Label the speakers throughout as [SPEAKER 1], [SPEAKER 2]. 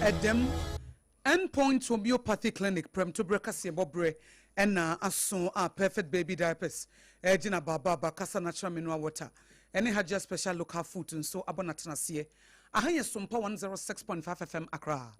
[SPEAKER 1] Ɛdɛm, End Point Homeopathy Clinic prɛmtoberɛ kaseɛbɔ berɛ na aso a Perfect Baby Diapers regyina Baababa Kasa Natural Mineral Water ne Hajia Special Local Food nso abɔ n'atenaseɛ. Aha yɛ Sompa 106.5 FM Accra.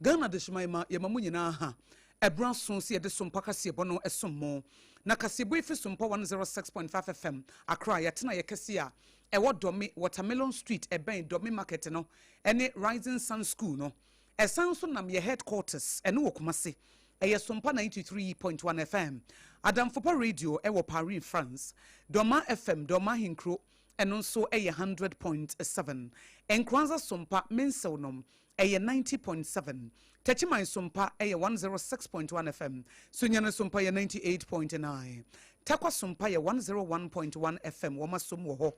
[SPEAKER 1] Ghana Adehyeman ma yɛma mo nyinaa ha. Ɛberɛ aso sɛ yɛde Sompa kaseɛbɔ no som mo. Na kaseɛbɔ yi firi Sompa 106.5 FM Accra yɛatenaeɛ kɛseɛ a ɛwɔ Dome, Watermelon Street ɛbɛn Dome Market no ne Rising Sun School no. Ɛsan nso nam yɛ headquarters, ɛno wɔ Kumasi. Ɛyɛ Sompa 93.1 FM. Adamfopa Radio ɛwɔ Paris, France. Dɔma FM, Dɔma Ahenkuro, ɛno nso ɛyɛ 100.7. Nkoranza Sompa, Mensew nom, ɛyɛ 90.7. Techiman Sompa ɛyɛ 106.1 FM. Sunyani Sompa yɛ 98.9. Tarkwa Sompa yɛ 101.1 FM, wɔn asom wɔ hɔ.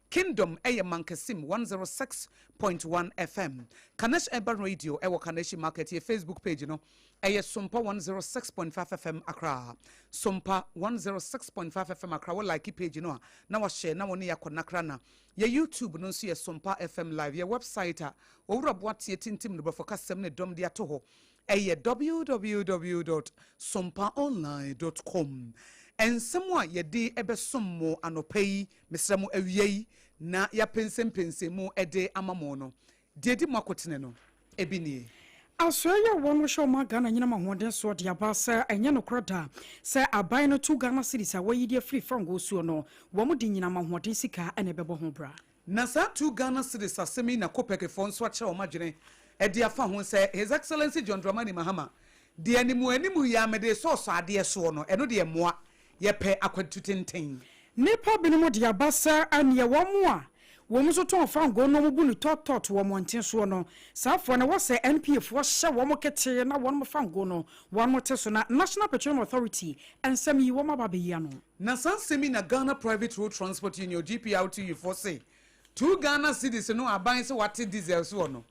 [SPEAKER 1] Kingdom yɛ Mankasim 106.1 FM. Kanesh Urban Radio wɔ Kaneshie Market. Yɛ Facebook page no ɛyɛ Sompa 106.5 FM Accra. Sompa 106.5 FM Accra. Wo like page no a na wahyɛ na wɔne yɛ akɔ nakra na. Yɛ YouTube no nso yɛ Sompa FM Live. Yɛ website a Owura Boateɛ tintim no brɔfo kasɛm ne dɔm de ato hɔ Ɛyɛ www dot sompaonline dot com. Nsɛm a yɛde bɛsom mo anɔpa yi, mesrɛ mo awia yi, na yɛapɛnsɛmpɛnsɛn mu de ama mo no, deɛ ɛdi mu akotene no, ebi nie.
[SPEAKER 2] Asoɛeɛ a wɔn hyɛ ɔman Ghana nyinam ahoɔden soɔ de aba sɛ ɛnyɛ nokorɛ da sɛ aban no tu Ghana cedis a wɔayi de afiri fangoo soɔ no, wɔn de nyinam ahoɔden sika na ɛbɛbɔ ho bra.
[SPEAKER 1] Na saa 2 Ghana cedis asɛm yi na Copec foɔ nso akyerɛ wɔn adwene de afa ho sɛ His Excellency John Dramani Mahama deɛ animuanimu yi ara mede resɔɔsɔ adeɛ soɔ no, ɛno deɛ mmoa, yɛpɛ akwantu tenten.
[SPEAKER 2] Nnipa binom de aba sɛ ɛneɛ wɔn a wɔn nso tɔn fangoo no wɔn bu no tɔt-tɔt wɔ mmɔnten soɔ no, saa foɔ no ɛwɔ sɛ NPA foɔ hyɛ wɔn ketee na wɔn fangoo no wɔn te so na National Petroleum Authority nsɛm yi wɔn aba abɛyi ano.
[SPEAKER 1] Na saa nsɛm yi na Ghana Private Road Transport Union, GPRTU, foɔ se 2 Ghana cedis no aban sɛ wate diesel soɔ no,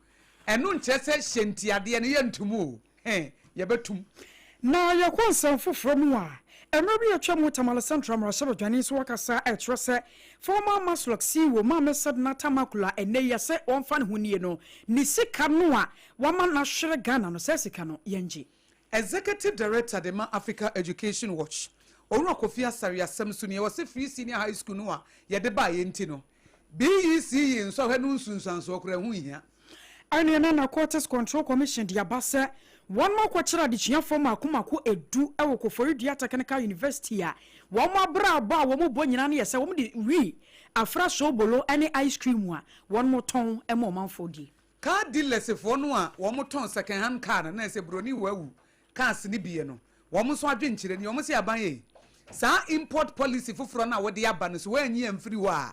[SPEAKER 1] ɛno nkyerɛ sɛ hyɛ ntiadeɛ no yɛntom o, he, yɛbɛtom.
[SPEAKER 2] Na yɛkɔ nsɛm foforɔ mu a, mmerɛ bi a atwa mu Tamale Central mmarahyɛbadwani nso akasa rekyerɛ sɛ former MASLOC CEO Maame Sedina Tamakula a ɛnnɛ yi yɛse ɔmfa ne ho nnie no, ne sika no a wama no ahwere Ghana no, saa sika no yɛngye.
[SPEAKER 1] Executive Director de ma Africa Education Watch, Owura Kofi Asare asɛm so nie, ɔse Free Senior High School no a yɛde baeɛ nti no, BECE nsɔhwɛ no nsunsuansoɔ koraa ɛho nhia.
[SPEAKER 2] Ɛneɛ na Narcotics Control Commission de aba sɛ wɔn akɔkyere adesuafoɔ mmaako mmaako du wɔ Koforidua Technical University a wɔn abrabɔ a wɔn bɔ nyinaa no yɛ sɛ wɔn de wii afra soobolo ne ice cream a wɔn tɔn ma ɔmanfoɔ die.
[SPEAKER 1] Car dealers foɔ no a wɔn tɔn second hand car no na ɛsɛ broni wawu cars no bie no wɔn nso adwenkyerɛ ni wɔn se aban ei saa import policy foforɔ no a wode aba no so woanyi amfiri hɔ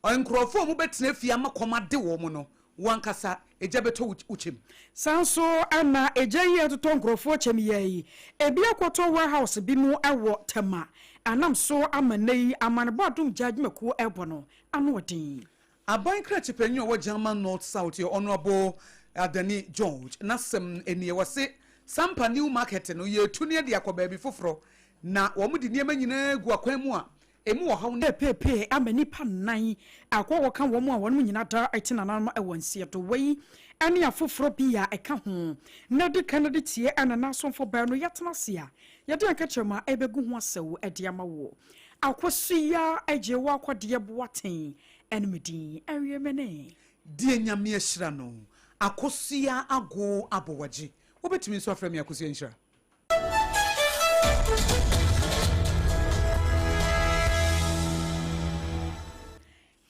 [SPEAKER 1] a nkurɔfoɔ a wɔn bɛtena fie ama kɔm ade wɔn no wo ankasa egya bɛtɔ wo kyɛm.
[SPEAKER 2] Saa nso na egya yi a ɛtotɔ nkurɔfoɔ kyɛm yi ara yi ebi akɔtɔ warehouse bi mu wɔ Tema anam so ama nnɛ yi amanebɔ adom gya adwumakuo rebɔ no ano ɔden.
[SPEAKER 1] Aban krakye panyin a ɔwɔ German North South yɛ Honourable Adani George. N'asɛm nie, ɔse Sampa New Market no yɛretu no de akɔ baabi foforɔ na wɔde nneɛma nyinaa agu akwan mu a ɛmu ɔhaw ne.
[SPEAKER 2] Peepee ama nnipa nnan akɔ akɔka wɔn a wɔnom nyina da te nananom wɔ nseɛ do. Wei ne afoforɔ bi a ɛka ho na di kan de tie ɛna n'asomfo baanu yɛatena ase a yɛde yɛn kɛtrɛma ɛbɛgu ho asau de ama woɔ. Akosua Agyewa Kɔdeɛ Boateng Ɛne me din awie me ne.
[SPEAKER 1] Deɛ Nyame ahyira no. Akosua Agoo Abowagye. Wobɛtumi nso afrɛ me Akosua Nhyira.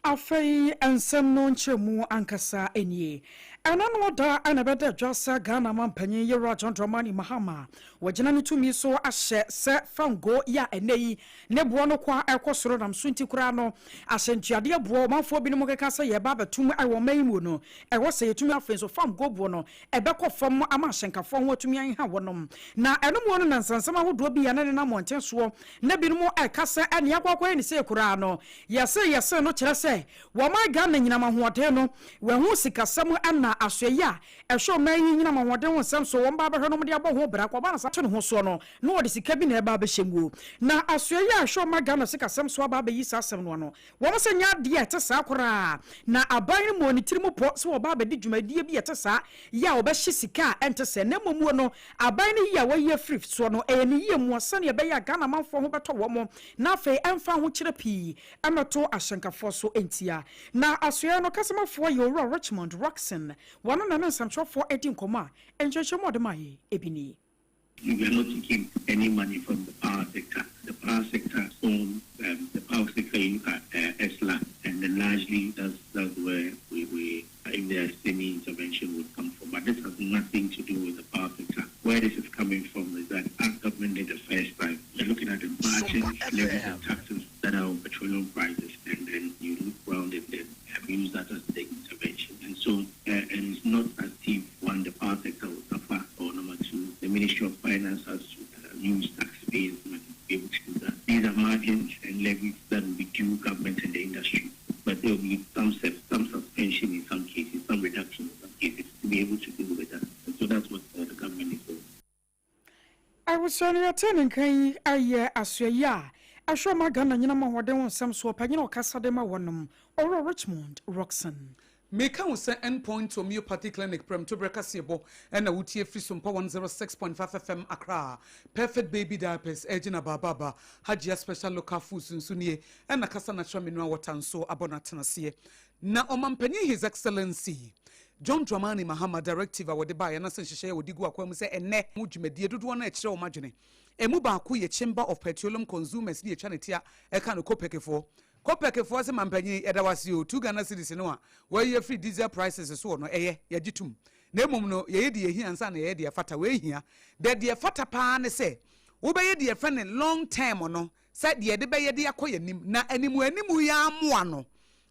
[SPEAKER 2] Afei nsɛm no nkyerɛmu ankasa nie. Ɛna no da na ɛbɛda dwa sɛ Ghana manpanyin Yewura John Dramani Mahama wagyina ne tumi so ahyɛ sɛ fangoo yi a ɛnnɛ yi Ne boɔ no kɔ a ɛkɔ soro nam so nti koraa no, ahyɛntuadeɛ boɔ, ɔmanfoɔ binom keka sɛ yɛreba abɛto mu wɔ ɔman yi mu no, ɛwɔ sɛ yɛtumi afei nso fam gold boɔ no ɛbɛkɔ fam ama ahyɛnkafoɔ ho atumi aheha wɔnom. Na ɛno mu no na nsɛnsɛm ahodoɔ bi a na ɛnenam mmɔnten soɔ na binom ɛka sɛ ɛnea akɔ akɔyɛ ne sei koraa no yɛse yɛse no kyerɛ sɛ wɔman Ghana nyinam ahoɔden no wɔahu sikasɛm na. asoɛeɛ a ɛhwɛ ɔman yi nyinam ahoɔden ho nsɛm so wɔn ba abɛhwɛ no wɔde abɔ ho bra kɔba no sa to ne ho soɔ no na wɔde sika bi na ɛba abɛhyɛ mu o. Na asoɛeɛ a ɛhwɛ ɔman Ghana sikasɛm so aba abɛyi saa asɛm no ano. Wɔn sɛ nyɛ adeɛ a ɛte saa koraa na aban no mmɔɔ ne tiri mu pɔ sɛ wɔba abɛdi dwumadie bi a ɛte saa yɛ a wɔbɛhye sika a ɛnte sɛɛ na mmom no aban no yi a wɔayi afiri soɔ no ɛyɛ ne yie mua sɛdeɛ ɛbɛyɛ a Ghana manfoɔ ho bɛtɔ wɔn na afei ɛmfa ahokyerɛ pii mmɛto ahyɛnkafoɔ so ntia. Na asoɛeɛ no kasamafoɔ yɛ Owura Richmond Rockson, wɔno na ne nsɛmtwerɛfoɔ adi nkɔmmɔ a nkyerɛkyerɛmu a ɔde maeɛ bi nie.
[SPEAKER 3] We are not taking any money from the power sector. The power sector form um, the power sector. You look at ESLA, and then largely that's that's where we if there's any intervention would come from. But this has nothing to do with the power sector. Where this is coming from is that as government did the first time, you're looking at the margins, levies and taxes that are on petroleum prices, and then you look round it and use that as the intervention. And so and it's not as if one, the power sector will suffer, or number two, the Ministry of Finance has to use taxpayers' money to be able to do that. These are margins and levies that will be due government and the industry, but there will be some suspension in some cases, some reduction in some cases to be able to deal with that. And so that's what the government is doing.
[SPEAKER 2] Abusua no yɛte ne nka yi ayɛ asoɛyi a ɛhwɛ ɔma Ghana nyinam ahoɔden ho nsɛm so ɔpanyin a ɔkasa de ma wɔnom, Owura Richmond Rockson.
[SPEAKER 1] Meka wo sɛ Endpoint Homeopathy Clinic prɛmtoberɛ kaseɛbɔ ɛna wotie firi Sompa 106.5 FM Accra. Perfect Baby Diapers ɛgyina baababa. Hajia Special Local Foods nso nie ɛna Kasa Natural Mineral Water nso abɔ no atenaseɛ. Na ɔmampanyin His Excellency John Dramani Mahama directive a wɔde baeɛ na sɛ nhyehyɛeɛ a wɔde gu akwan mu sɛ ɛnnɛ ho dwumadie dodoɔ no a ɛkyerɛ wɔn adwene. Emu baako yɛ Chamber of Petroleum Consumers ne yɛtwa ne tia ɛka no COPEC foɔ. COPEC foɔ sɛ mampanyin yɛda wase o, 2 Ghana cedis no a wɔayi afiri diesel prices soɔ no, ɛyɛ yɛgye tom, na mmom no yɛyɛ deɛ yɛhia nsa na yɛyɛ deɛ fata. Wɔahia dɛ deɛ fata paa ne sɛ wobɛyɛ deɛ fɛ ne long term no sɛ deɛ yɛde bɛyɛ de akɔ yɛn anim na animu animu yɛ amoa no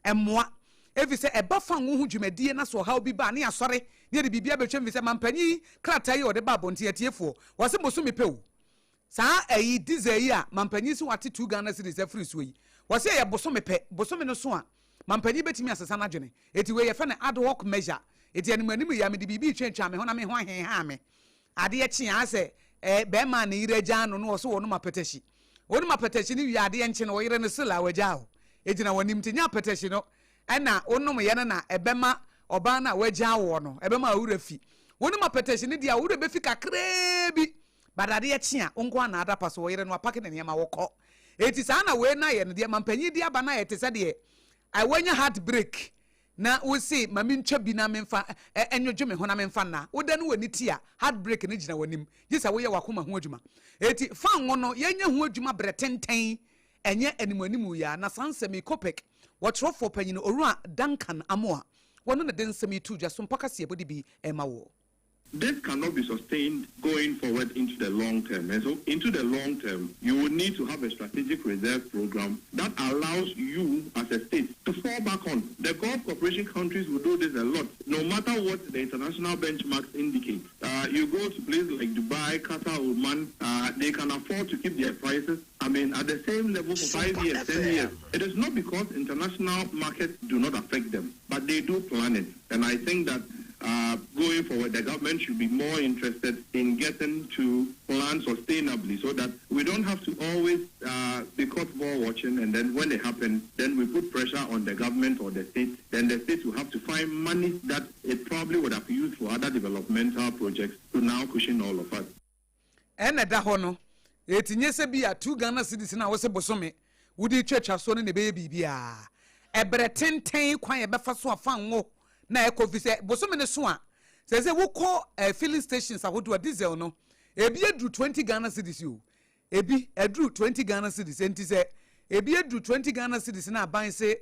[SPEAKER 1] ɛmoa efi sɛ ɛba fa ngo ho dwumadie na so ɔhaw bi ba ne asɔre ne yɛde biribi abɛtwam fi sɛ mampanyin krataa yi a ɔde ba abɔnten atiefoɔ wɔse bosome pɛ o. Saa ɛyi diesel yi a mampanyin sɛ wate 2 Ghana cedis afiri soɔ yi, wɔsɛ ɛyɛ bosome pɛ. Bosome no so a mampanyin bɛtumi asesa n'adwene, eti wei yɛfɛ no ad hoc measure. Eti anim anim yi a mede biribi twɛntwɛn me ho na me ho ahenha me adeɛ kye a sɛ bɛrima a ne yere agya no no wɔ so wɔnom apɛtɛhyi, wɔnom apɛtɛhyi no wie, adeɛ nkye no wɔyere no sila wagya o egyina wɔn anim. Nti nyɛ apɛtɛhyi no ɛna wonom yɛ no na ɛbɛma ɔbaa no a wagya woɔ no ɛbɛma awura fi. Wonom apɛtɛhyi no deɛ a owura bɛfi kakraa bi, but adeɛ kye a wo nko ana ada pa so, wɔyere no apake ne nneɛma wɔkɔ. Eti saa na wei na yɛ no deɛ mampanyin de aba na yɛ te sɛ deɛ wanya heart break na wosi ma mentwa bi na memfa ɛnwodwo me ho na memfa nna woda no w'ani ti a heart break no gyina w'anim gye sɛ woyɛ w'akoma ho adwuma. Eti fa ngo no yɛnyɛ ho adwuma berɛ tenten, ɛnyɛ animu animu yɛ. Na saa nsɛm yi COPEC wɔtwerɛfoɔ panyin Owura Duncan Amoa wɔno na de nsɛm yi to dwa so mpɔ kaseɛ bɔde bi ɛma wɔ.
[SPEAKER 4] This cannot be sustained going forward into the long term. And so, into the long term, you will need to have a strategic reserve program that allows you as a state to fall back on. The Gulf Cooperation countries will do this a lot, no matter what the international benchmarks indicate. You go to places like Dubai, Qatar, Oman, they can afford to keep their prices, I mean, at the same level for 5 years, 10 years. It is not because international markets do not affect them, but they do plan it. And I think that going forward, the government should be more interested in getting to plan sustainably so that we don't have to always be caught ball watching, and then when it happens, then we put pressure on the government or the state. Then the state will have to find money that it probably would have used for other developmental projects to now cushion all of us.
[SPEAKER 1] Ɛna ɛda hɔ no eti nye sɛ bi a 2 Ghana cedis na wɔsɛ bosome wode twatwa soɔ no na ɛbɛyɛ biribiara. Ɛbrɛ tenten kwan yɛbɛfa so afa ngo na ɛkɔ fi sɛ bosome no so a sɛ wokɔ filling stations ahodoɔ, diesel no ebi aduru 20 Ghana cedis o, ebi aduru 20 Ghana cedis. Nti sɛ ebi aduru 20 Ghana cedis na aban sɛ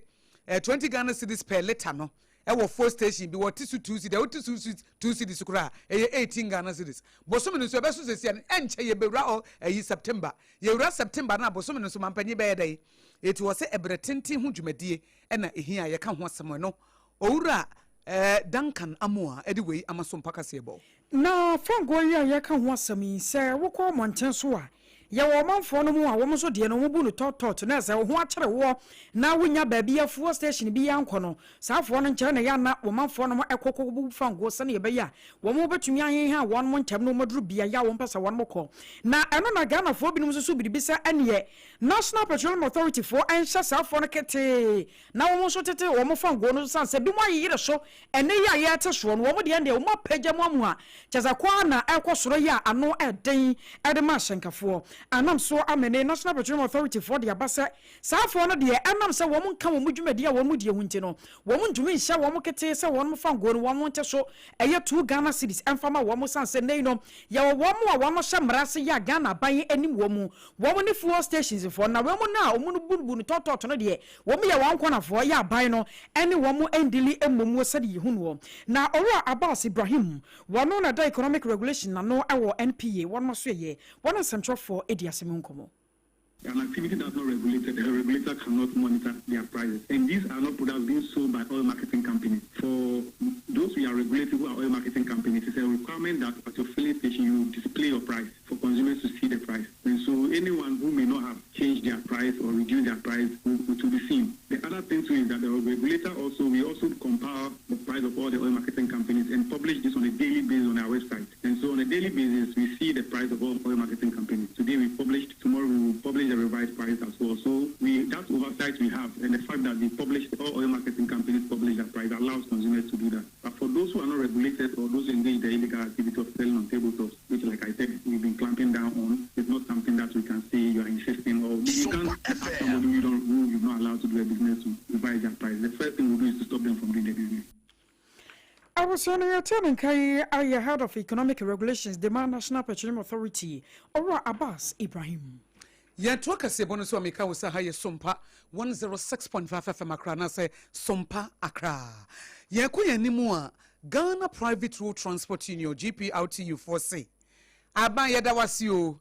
[SPEAKER 1] 20 Ghana cedis per litre no ɛwɔ fuel station bi wɔte so 2 cedis, wɔte so 2 cedis koraa, ɛyɛ 18 Ghana cedis. Bosome no nso ɛbɛso sɛsi a ɛnkyɛ yɛbɛwura hɔ ɛyi September, yɛwura September na bosome no nso mampanyin bɛyɛ dɛ. Eti wɔ sɛ ɛbrɛ tenten ho dwumadie ɛna ehia a yɛka ho asɛm no Owura Duncan Amoa ɛde wei ama so mpakaseɛ bɔ.
[SPEAKER 2] Na fango yi a yɛka ho asɛm yi sɛ wokɔ mmɔnten so a Yɛwɔ ɔmanfoɔ no mu a wɔn nso deɛ no wɔbu no tɔtɔt na sɛ wo ho akyere woɔ na wonya baabi a fuel station bi ankɔ no, saa afoɔ no nkyɛn na ɛyɛ a na ɔmanfoɔ no kɔ kɔbu fango sɛdeɛ ɛbɛyɛ a wɔn bɛtumi ahenha wɔn ntɛm na wɔaduru beaeɛ a wɔpɛ sɛ wɔn kɔ. Na ɛno na Ghanafoɔ binom nso so biribi sɛ ɛneɛ National Petroleum Authority foɔ nhyɛ saa afoɔ no ketee na wɔn nso tete wɔn fangoo no so sane sɛ binom ayeyere so ɛnnɛ yi a yɛrete soɔ no, wɔn deɛ ɛndeɛ wɔn apagya mu amu a kyerɛ sɛ kɔ ara na ɛrekɔ soro yi a ano ɛden de ma ahyɛnkafoɔ. Anam so amene National Petroleum Authority foɔ de aba sɛ saa afoɔ no deɛ ɛnam sɛ wɔn nka wɔn dwumadie a wɔn die ho nti no wɔn ntumi nhyɛ wɔn ketee sɛ wɔn fangoo no wɔn nte so ɛyɛ 2 Ghana cedis ɛmfa ma wɔn sane sɛ nnɛ yi no yɛwɔ wɔn a wɔn hyɛ mmara ase yɛ a Ghana aban anim wɔn mu wɔn ne fuel stations foɔ na wɔn no a wɔn no bunubu no tɔtɔt no deɛ wɔn yɛ wɔn nkɔnafoɔ yɛ aban no ne wɔn ndili mmom sɛdeɛ yɛhu noɔ. Na Owura Abbas Ibrahim, wɔno na da Economic Regulation n'ano wɔ NPA, wɔnom asoɛyɛ, wɔne nsɛmtwerɛfoɔ di asɛm nkɔmmɔ.
[SPEAKER 5] An activity that's not regulated, the regulator cannot monitor their prices. And these are not products being sold by oil marketing companies. For those we are regulating who are oil marketing companies, it's a requirement that at your filling station you display your price for consumers to see the price. And so anyone who may not have changed their price or reduced their price will, will be seen. The other thing too is that the regulator also, we also compile the price of all the oil marketing companies and publish this on a daily basis on our website. And so on a daily basis, we see the price of all oil marketing companies. Today we published, tomorrow we will publish the revised price as well. So we that oversight we have, and the fact that we publish, all oil marketing companies publish their price allows consumers to do that. But for those who are not regulated or those engaged in the illegal activity of selling on tabletops, which, like I said, we've been clamping down on, it's not something that we can say you are insisting or you can't ask somebody who you're not allowed to do a business to revise their price. The first thing we do is to stop them from doing the business.
[SPEAKER 2] Abusua no, yɛte ne nka yi ayɛ Head of Economic Regulations de ma National Petroleum Authority, Owura Abbas Ibrahim.
[SPEAKER 1] Yɛtoa kaseɛbɔ no so a, meka wo sɛ ha yɛ Sompa 106.5 FM Accra anaasɛ Sompa Accra. Yɛkɔ yɛn anim a, Ghana Private Road Transport Union, GPRTU foɔ se aban, yɛda wase o.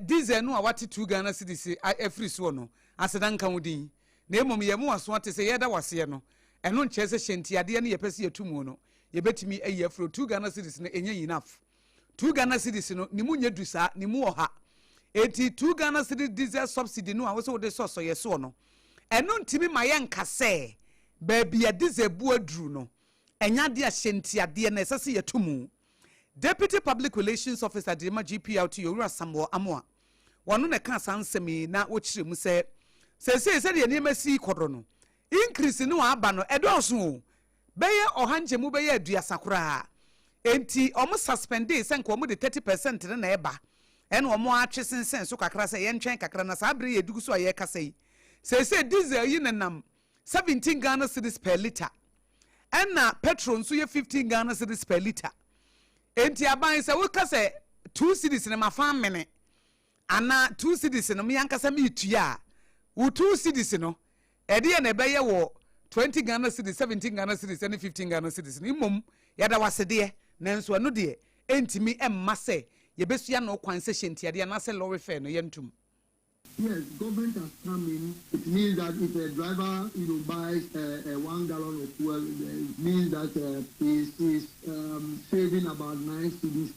[SPEAKER 1] Diesel no a wate 2 Ghana cedis afiri soɔ no, aseda nka wo din, na mmom yɛn mu aso ate sɛ yɛda waseɛ no, ɛno nkyerɛ sɛ hyɛntiadeɛ no yɛpɛ sɛ yɛtu mu no yɛbɛtumi ayi afiri 2 Ghana cedis no. Ɛnyɛ enough. 2 Ghana cedis no ne mu nyɛ du saa ne mu ɔha. Eti 2 Ghana cedis diesel subsidy no a wosɛ wode sɔsɔ yɛ soɔ no, ɛno ntumi ma yɛnka sɛ baabi a diesel bu aduru no, ɛnyɛ adeɛ a hyɛntiadeɛ no ɛsɛ sɛ yɛto mu. Deputy Public Relations Officer de ma GPRT, Owura Samuel Amoa, wɔno na ɛka saa nsɛm yi na wɔkyerɛ mu sɛ seesei sɛdeɛ nneɛma si kɔdɔ no, increase no a aba no ɛdɔɔso o, bɛyɛ 30% koraa. Enti ɔmo suspende sɛ nka ɔmo de 30% no na ɛba, ɛna ɔmo atwe sensɛn so kakra sɛ yɛntwɛn kakra. Na saa bere yɛ dugu so a yɛrekasa yi, seesei diesel yi nenam 17 Ghana cedis per litre, ɛna petrol nso yɛ 15 Ghana cedis per litre. Enti aban, sɛ woka sɛ 2 cedis no ma fa amene anaa 2 cedis no me ankasa meetua a, wo 2 cedis no ɛde yɛ na ɛbɛyɛ wɔ 20 Ghana cedis, 17 Ghana cedis ɛne 15 Ghana cedis no. Mmom yɛda wasedeɛ, nanso ɛno deɛ ɛntumi ɛmma sɛ yɛbɛsua no kwan sɛ hyɛntiadeɛ anaasɛ lorry fare no yɛntom.
[SPEAKER 6] Yes, government has come in. It means that if a driver buys a 1 gallon of fuel, it means that he's saving about 9 cedis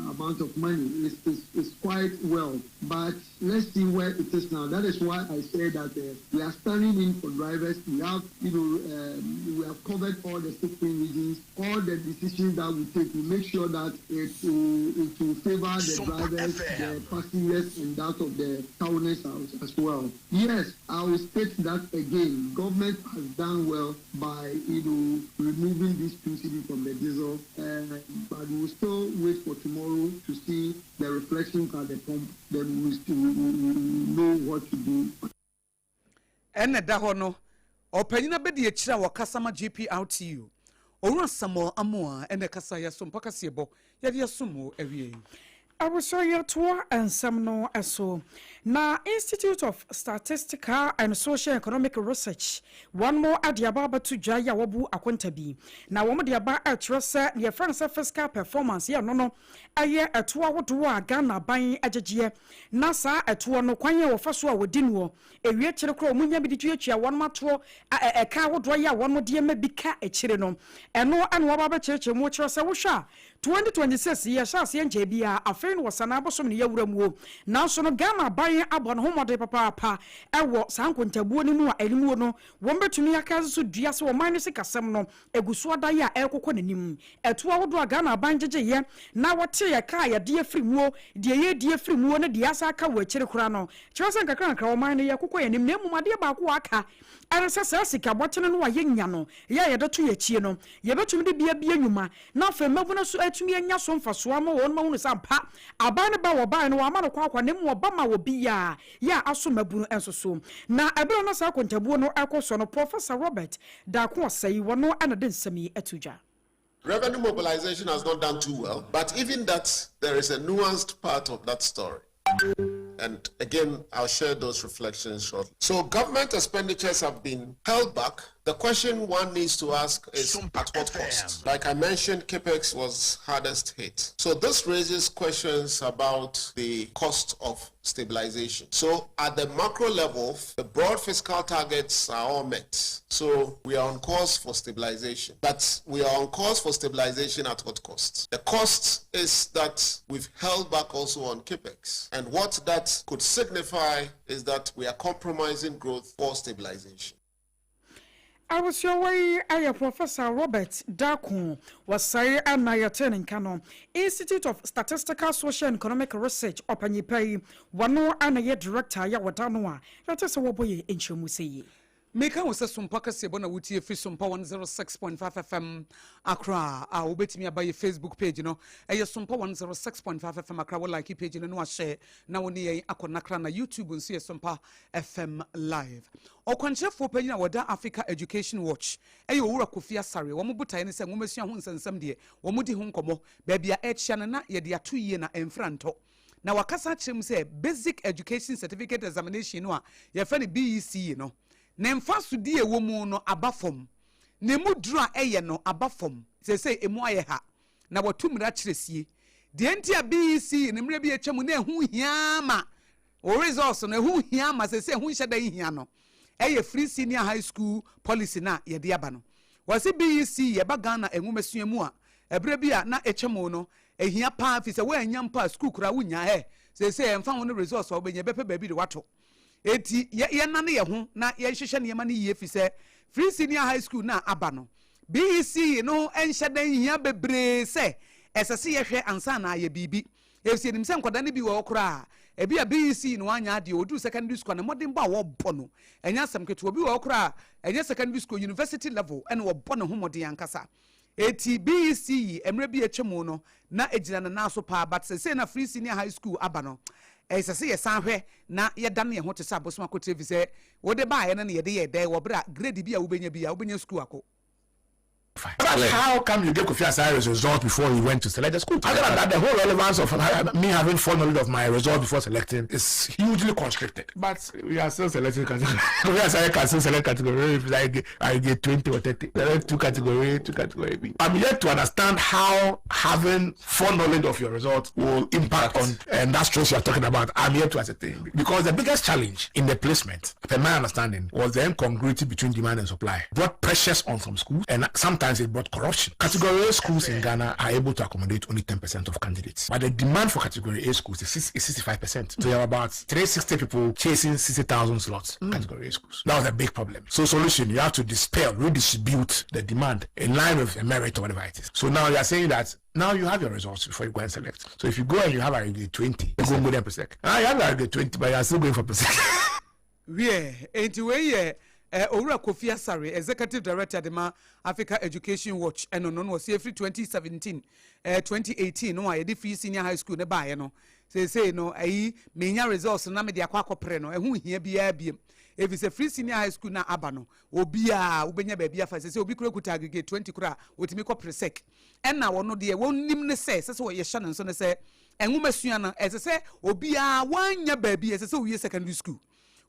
[SPEAKER 6] amount of money. It's quite well. But let's see where it is now. That is why I say that we are standing in for drivers. We have covered all the 16 regions. All the decisions that we take, we make sure that it will favor the drivers, the passengers, and that of the towners as well. Yes, I will state that again. Government has done well by removing these 2 cedis from the diesel, but we will still wait for tomorrow to see the reflections at the pump. Then we will know what to do.
[SPEAKER 1] Ɛna da hɔ no, ɔpanyin abɛdi akyire a wɔkasa ma GPRTU, Owura Samuel Amoa, ɛna kasa yɛ so mpakaseɛ bɔ yɛde yɛsom wɔ awie yi.
[SPEAKER 2] Abusua, yɛtoa nsɛm no so na Institute of Statistical and Social Economic Research, wɔn mo ade aba abɛto dwa yi a wɔbu akonta bi na wɔn de aba ɛkyerɛ sɛ deɛ yɛfrɛ no sɛ fiscal performance yɛ no ɛyɛ ɛtoɔ ahodoɔ a Ghana aban agyegyeɛ, na saa ɛtoɔ no kwan a wɔfa so a wɔdi noɔ ewie kyerɛ korɔ wɔn nya bi de tuatua wɔn atoɔ ɛka ahodoɔ yi a wɔn de ma bi ka akyire no. Ɛno ɛna wɔba abɛkyerɛkyerɛ mu kyerɛ sɛ wohwɛ a 2026 yɛhyɛ aseɛ nkyɛn biara afei. Yɛbɛyɛ no wɔ Sanaa bosom ne yɛwura muo. Nanso no Ghana aban abɔ ne ho mmɔden papaapa wɔ saa nkontabuo no mu a ɛne muo no wɔn bɛtumi aka so dua sɛ ɔman no sikasɛm no egu so adaeɛ a ɛrekokɔ n'anim. Ɛto ahodoɔ a Ghana aban gyegyeeɛ na wɔte ɛka a yɛde afiri muo, deɛ yɛdi afiri muo ne deɛ asa aka wɔ akyire koraa no kyerɛ sɛ nkakrankra ɔman no yɛkokɔ yɛn anim. Na mmom adeɛ baako a aka ɛne sɛ saa sika bɔtene no a yɛnya no yɛ a yɛde to yɛ akyie no, yɛbɛtumi de bia bia nnwuma na afei mmabunu so atumi anya so mfasoɔ ama wɔn mahunu sɛ ampa aban no ba wɔ ban no wɔama no kɔ akwa, na mmom ɔba ma wɔ biaa yɛ a aso mmabunu nso so. Na ɛberɛ no saa akontabuo no ɛkɔ so no, Professor Robert Darko Osei wɔno ɛna de nsɛm yi ato dwa.
[SPEAKER 7] Revenue mobilization has not done too well, but even that, there is a nuanced part of that story. And again, I'll share those reflections shortly. So government expenditures have been held back. The question one needs to ask is, at what cost? Like I mentioned, CAPEX was hardest hit. So this raises questions about the cost of stabilization. So at the macro level, the broad fiscal targets are all met. So we are on course for stabilization. But we are on course for stabilization at what cost? The cost is that we've held back also on CAPEX. And what that could signify is that we are compromising growth for stabilization.
[SPEAKER 2] Abusua yi ayɛ Professor Robert Darko Osei ana yɛte ne nka no, Institute of Statistical, Social and Economic Research ɔpanyipa yi, wɔno ana yɛ director yɛ wɔda no a yɛte sɛ wɔbɔ yɛ nkyerɛmu sɛ yie.
[SPEAKER 1] Meka wo sɛ Sompa kɛseɛ bɔ na wotie firi Sompa 106.5 FM Accra a wobɛtumi aba yɛ Facebook page no, ɛyɛ Sompa 106.5 FM Accra. Wo like page no na wahyɛ na wo ne yɛn akɔ nakra. Na YouTube nso yɛ Sompa FM Live. Ɔkwankyerɛfoɔ panyin a wɔda Africa Education Watch ɛyɛ Owura Kofi Asare. Wɔn botaeɛ ne sɛ nwomasua ho nsɛnsɛm deɛ, wɔn di ho nkɔmmɔ baabi a ɛkyia no na yɛde ato yie na ɛmfra ntɔ. Na wakasa akyerɛ mu sɛ Basic Education Certificate Examination no a yɛfrɛ no BECE no, ne mfasodie ɛwɔ mu no aba fam, ne mu duro a ɛyɛ no aba fam. Seesei emu ayɛ ha na wɔtu mmira kyerɛ sie deɛ nti a BECE ne mmerɛ bi atwa mu na ɛho hia ma o results no ɛho hia ma seesei ɛho nhyɛ da hia no, ɛyɛ Free Senior High School policy na yɛde aba no. Wɔsi BECE yɛba Ghana nwomasua mu a, ɛberɛ bi a na ɛtwa mu no ehia paa, fi sɛ wɔanya mpo a sukuu koraa wonya ɛ. Seesei ɛmfa ho no results a wobɛnya, ɛbɛpɛ baabi de wato. Eti yɛnane yɛ ho na yɛnhyehyɛ nneɛma no yie, fi sɛ Free Senior High School na aba no, BECE no nhyɛ dan hia bebree sɛ ɛsɛ sɛ yɛhwɛ ansa na ayɛ biribi. Efisɛ yɛnim sɛ nkwadaa no bi wɔ hɔ koraa, ebi a BECE no wanya adeɛ, wɔduru secondary school a, ne mmɔdenbɔ a wɔbɔ no ɛnyɛ asɛm ketewa. Obi wɔ hɔ koraa, ɛnyɛ secondary school, university level ɛna wɔbɔ ne ho mmɔden ankasa. Eti BECE mmerɛ bi atwa mu no na egyina ne nan so paa, but sɛsɛ na Free Senior High School aba no, ɛsɛ sɛ yɛsan hwɛ na yɛdane yɛn ho te sɛ abosom akɔtire, fi sɛ wode baeɛ no na yɛde yɛ dɛ wɔ berɛ a grade bi a wobɛnya bi a wobɛnya school akɔ.
[SPEAKER 8] But how come you get Kofi Asare's result before he went to select the school? Other than that, the whole relevance of me having foreknowledge of my result before selecting is hugely constricted. But we are still selecting category. Kofi Asare can still select category if I get 20 or 30. Select two category A, two category B. I'm yet to understand how having foreknowledge of your result will impact on and that stress you are talking about. I'm yet to ascertain. Because the biggest challenge in the placement, per my understanding, was the incongruity between demand and supply. Brought pressures on some schools, and sometimes it brought corruption. Category A schools in Ghana are able to accommodate only 10% of candidates. But the demand for category A schools is 65%. So you have about 360 people chasing 60,000 slots, category A schools. That was a big problem. So solution, you have to dispel, redistribute the demand in line with the merit or whatever it is. So now you are saying that now you have your results before you go and select. So if you go and you have a 20, you go and go there presec. Now you have a 20, but you are still going for presec.
[SPEAKER 1] Wie enti wei yɛ Owura Kofi Asare, executive director de ma Africa Education Watch. Ɛno no wɔsi efiri 2017 2018 no a yɛde Free Senior High School ne baeɛ no, seesei no ɛyi menya results na mede akɔ akɔpere no, ɛho hia biara biem, efi sɛ Free Senior High School na aba no, obiara wobɛnya baabi afa. Sɛ obi kura kuta aggregate 20 kora, otumi kɔ presec. Ɛna wɔn deɛ wɔnim ne sɛ sɛ yɛhyɛ ne nso ne sɛ nwoma sua no, ɛsɛ sɛ obiara wanya baabi. Ɛsɛ sɛ owie secondary school,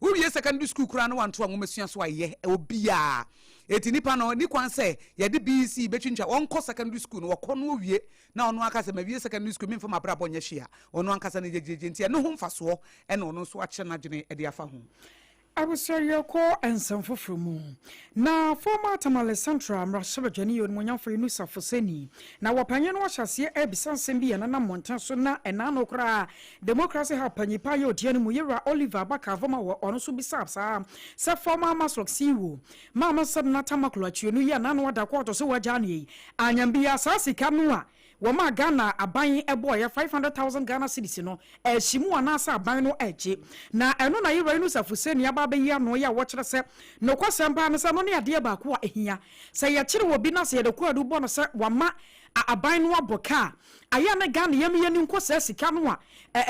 [SPEAKER 1] wowie secondary school koraa na wanto a nwoma sua so ayɛ obiara. Eti nipa no ni kwan sɛ yɛde BECE bɛtwintwa. Wɔnkɔ secondary school no, wɔkɔ no owie na ɔno aka sɛ mawie secondary school, memfa mabrabɔ nyɛ hwee a, ɔno ankasa no gyegyegye. Nti ɛno ho mfasoɔ ɛna ɔno nso akyerɛ n'adwene de afa ho.
[SPEAKER 2] Abusua, yɛkɔ nsɛm foforɔ mu. Na former Tamale Central mmarahyɛbadwani yɛ Onimuonyamfo Inusah Fuseini na wɔpanyin no ahyɛ aseɛ ɛrebisa nsɛm bi a ɛnenam mmɔnten so na ɛnaa no koraa Democracy Hub panyin pa yɛ ɔdi anim Yewura Oliver Barker-Vormawor wɔ ɔno nso bisaa saa sɛ former MASLOC CEO Maame Sedina Tamakloe Akyerenu yi a n'ano ada kɔɔto sɛ wagyaa no yi anyam biara saa sika no a wɔmaa Ghana aban bɔeɛ, 500,000 Ghana cedis no, ɛrehye mu anaasɛ aban no regye. Na ɛno na Yewura Inusah Fuseini aba abɛyi ano yi a wɔkyerɛ sɛ nokwasɛm paa ne sɛ ɛno ne adeɛ baako a ɛhia. Sɛ yɛkyere obi na sɛ yɛde kwaadu bɔ no sɛ wama aban no abɔ ka a, ayɛ a na Ghana yɛm yɛni nkɔ saa sika no a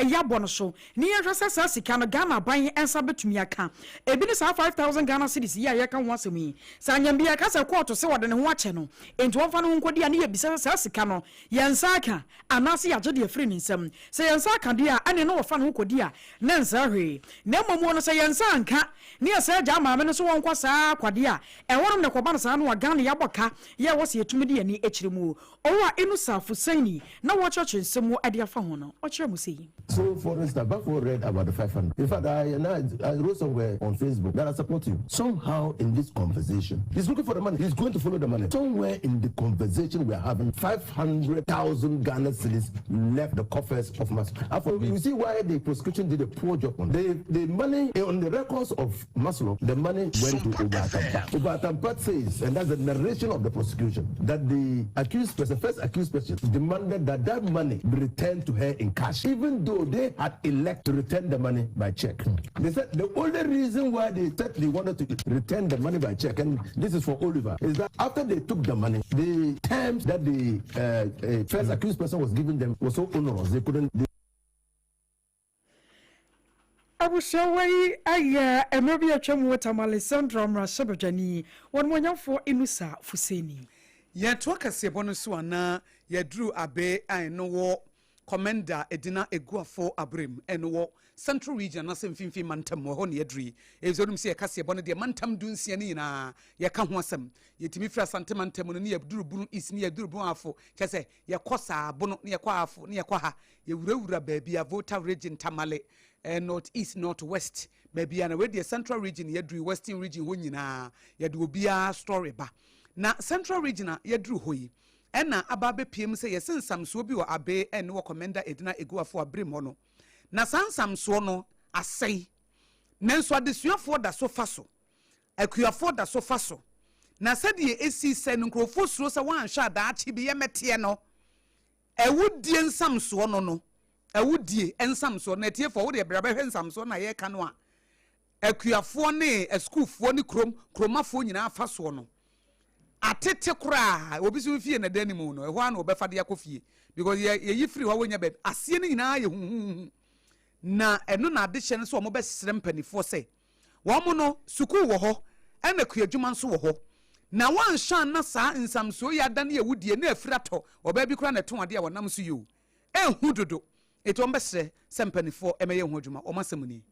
[SPEAKER 2] yɛabɔ no so ne yɛnhwɛ sɛ saa sika no Ghana aban nsa bɛtumi aka. Ebi ne saa 5,000 Ghana cedis yi a yɛreka ho asɛm yi. Sɛ anyam bi yɛka sɛ kɔɔto sɛ ɔde ne ho akyɛ no, enti wɔmfa ne ho nkɔdi a, ne yɛbisa sɛ saa sika no yɛn nsa aka anaasɛ yɛagye de afiri ne nsam. Sɛ yɛn nsa aka deɛ a, ɛnneɛ na wɔfa ne ho kɔdi a, na ɛnsɛe hwee. Na mmom no, sɛ yɛn nsa anka ne yɛsan gyaa maame no sɛ ɔnkɔ saa kwa deɛ a, ɛhɔnom na ɛkɔba no saa no a, Ghana yɛabɔ ka yɛ a ɛwɔ sɛ yɛtumi de yɛn ani kyerɛ mu. Owura Inusah Fuseini na wɔrekyerɛkyerɛ nsɛm mu de afa ho no, ɔkyerɛɛ mu sei.
[SPEAKER 9] So for instance, Baffour read about the 500. In fact, I, and I, I wrote somewhere on Facebook that I support you. Somehow in this conversation, he's looking for the money. He's going to follow the money. Somewhere in the conversation we're having, 500,000 Ghana cedis left the coffers of MASLOC. You see why the prosecution did a poor job on the, the money eh, on the records of MASLOC, the money went to Obaatan Pa. Obaatan Pa says, and that's the narration of the prosecution, that the accused person, first accused person, demanded that that money be returned to her in cash, even though they had elected to return the money by check. They said the only reason why they said they wanted to return the money by check, and this is for Oliver, is that after they took the money, the terms that the uh, uh, first accused person was giving them was so onerous they couldn't. They
[SPEAKER 2] Abusua wei yɛ mmerɛ bi a atwam wɔ Tamale Central mmarahyɛbadwani, Ɔnimuonyamfoɔ Inusah Fuseini.
[SPEAKER 1] Yɛtoa kaseɛbɔ no so a na yɛaduru Abe a ɛno wɔ Komenda Edina Eguafo Abrem ɛno wɔ Central Region anaasɛ Mfimfini Mantam mu, ɛhɔ na yɛaduru yi. Efisɛ wonim sɛ yɛ kaseɛbɔ no deɛ mantam dunsia no nyinaa yɛka ho asɛm. Yɛtumi firi Asante Mantam mu no ne yɛduru Bunu East ne yɛduru Bunu Ahafo, kyerɛ sɛ yɛkɔ saa Bono ne yɛkɔ Ahafo ne yɛkɔ ha, yɛwurawura baabi a Volta Region, Tamale, eh, North East, North West, baabi a na wei deɛ Central Region yɛduru yi, Western Region hɔ nyinaa yɛde obiara story ba. Na Central Region a yɛduru hɔ yi, ɛna aba abɛpue mu sɛ yɛse nsamsoɔ bi wɔ Abe ɛne wɔ Komenda Edina Eguafo Abirim hɔ no, na saa nsamsoɔ no asɛe, nanso adesuafoɔ da so fa so, akuafoɔ da so fa so, na sɛdeɛ ɛsii sɛ no nkurɔfoɔ suro sɛ wɔanhwɛ a daakye bi yɛmmɛteɛ no, awudie nsamsoɔ no no, awudie nsamsoɔ no, atiefoɔ wodeɛ bra bɛhwɛ nsamsoɔ no a yɛreka no a akuafoɔ ne asukuufoɔ ne kurom kuromafoɔ nyinaa fa soɔ no, Atete koraa, obi so fie na ɛda anim no, ɛhɔ ara na wɔbɛfa de akɔ fie because yɛ yɛyi firi hɔ a wɔnya baabi. Aseɛ no nyinaa yɛ huhuhu. Na ɛno na adehyɛ no sɛ wɔbɛsrɛ mpanimfoɔ sɛ wɔn no sukuu wɔ hɔ ɛna kuadwuma nso wɔ hɔ. Na wɔanhwɛ anna saa nsamsoɔ yi adane awudie na afiri atɔ ɔbaa bi koraa na ɛtɔn adeɛ a wɔnam so yi o. Ɛnhu dodo. Enti wɔbɛsrɛ sɛ mpanimfoɔ mmɛyɛ ho adwuma. Wɔn asɛm nie.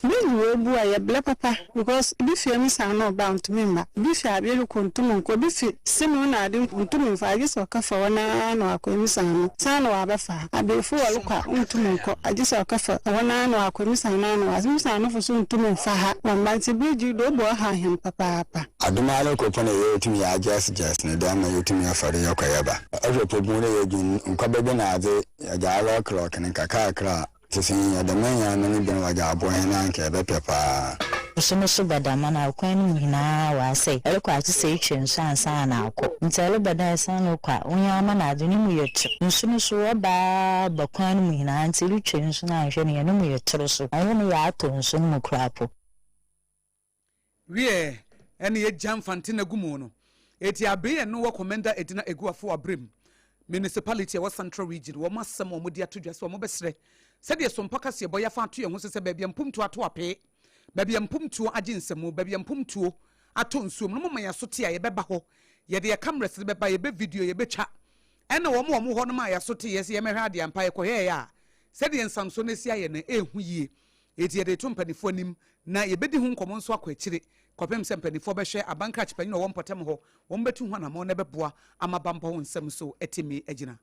[SPEAKER 10] Me nyi obu a yɛ blɛ papa because bi fi emi san na ɔba a onntum mmba, bi fi abea rokɔ onntum nnkɔ, bi fi Simon na ade onntum mmfa agye sɛ ɔkɛfa hɔ no ara na ɔakɔ emi san no san na ɔabɛfa ha. Abeefo wɔrokɔ a onntum nnkɔ agye sɛ ɔkɛfa hɔ no ara na ɔakɔ emi san no ara na ɔa emi sanofo so nntum mmfa ha wɔmmba ntsi bridge yi do obu ɔhaw hɛn papaapa.
[SPEAKER 11] Adom ara kor pɛ na yeetum yɛagyɛs gyɛs no dɛ ama yeetum yɛfa do yɛkɔ yɛba. Ehwɛ po bun na yedwin nkwaba bi na adze, yɛdze alɔɔkelɔɔke no nkakrankra a. Sɛ yenya dɛm enyame no bi na wɔdze aboa hɛn a anka yɛbɛpɛ paa.
[SPEAKER 12] Nsu no so ba dɛm a, kwan no mu nyina ɔasɛɛ. Erokɔ a gyesɛ etwa nsu ansaana akɔ. Ntsi ereba dɛ esan rokɔ a, wo nyeama na adze no mu yɛ tur. Nsu no so ɔba ara ba kwan no mu nyina ntsi erutwa nsu no annhwɛ no no mu yɛ tur so. Ɔnnyɛ no yɛ atɔ nsu no mu koraa po.
[SPEAKER 1] Wiɛ, ɛne yɛgya Mfante no agu mu no. Eti Abe ɛno wɔ Komenda Edina Eguafo Abrem Municipality ɛwɔ Central Region wɔn asɛm a wɔde ato dwa sɛ wɔbɛsrɛ sɛdeɛ Sompa kaseɛbɔ yɛafa ato yɛn ho so sɛ baabi a mpomtuo ato apee, baabi a mpomtuo agye nsamu, baabi a mpomtuo atɔ nsuom no moma yɛn aso te a yɛbɛba hɔ, yɛde yɛn cameras no bɛba, yɛbɛ video, yɛbɛtwa. Ɛna wɔn a wɔwɔ hɔ no maa yɛn aso teeɛ sɛ yɛmmɛhwɛ adeɛ ampa yɛkɔhwɛeɛ a sɛdeɛ nsamsoɔ no asi ayɛ no ɛɛhu yie. Enti yɛde reto mpanimfoɔ anim, na yɛbɛdi ho nkɔmmɔ nso akɔ akyire kɔpem sɛ mpanimfoɔ bɛhwɛ aban krakye panyin a ɔwɔ mpɔtam hɔ, wɔbɛtu ho anammɔn na ɛbɛboa ama bammɔ ho nsɛm nso atumi agyina.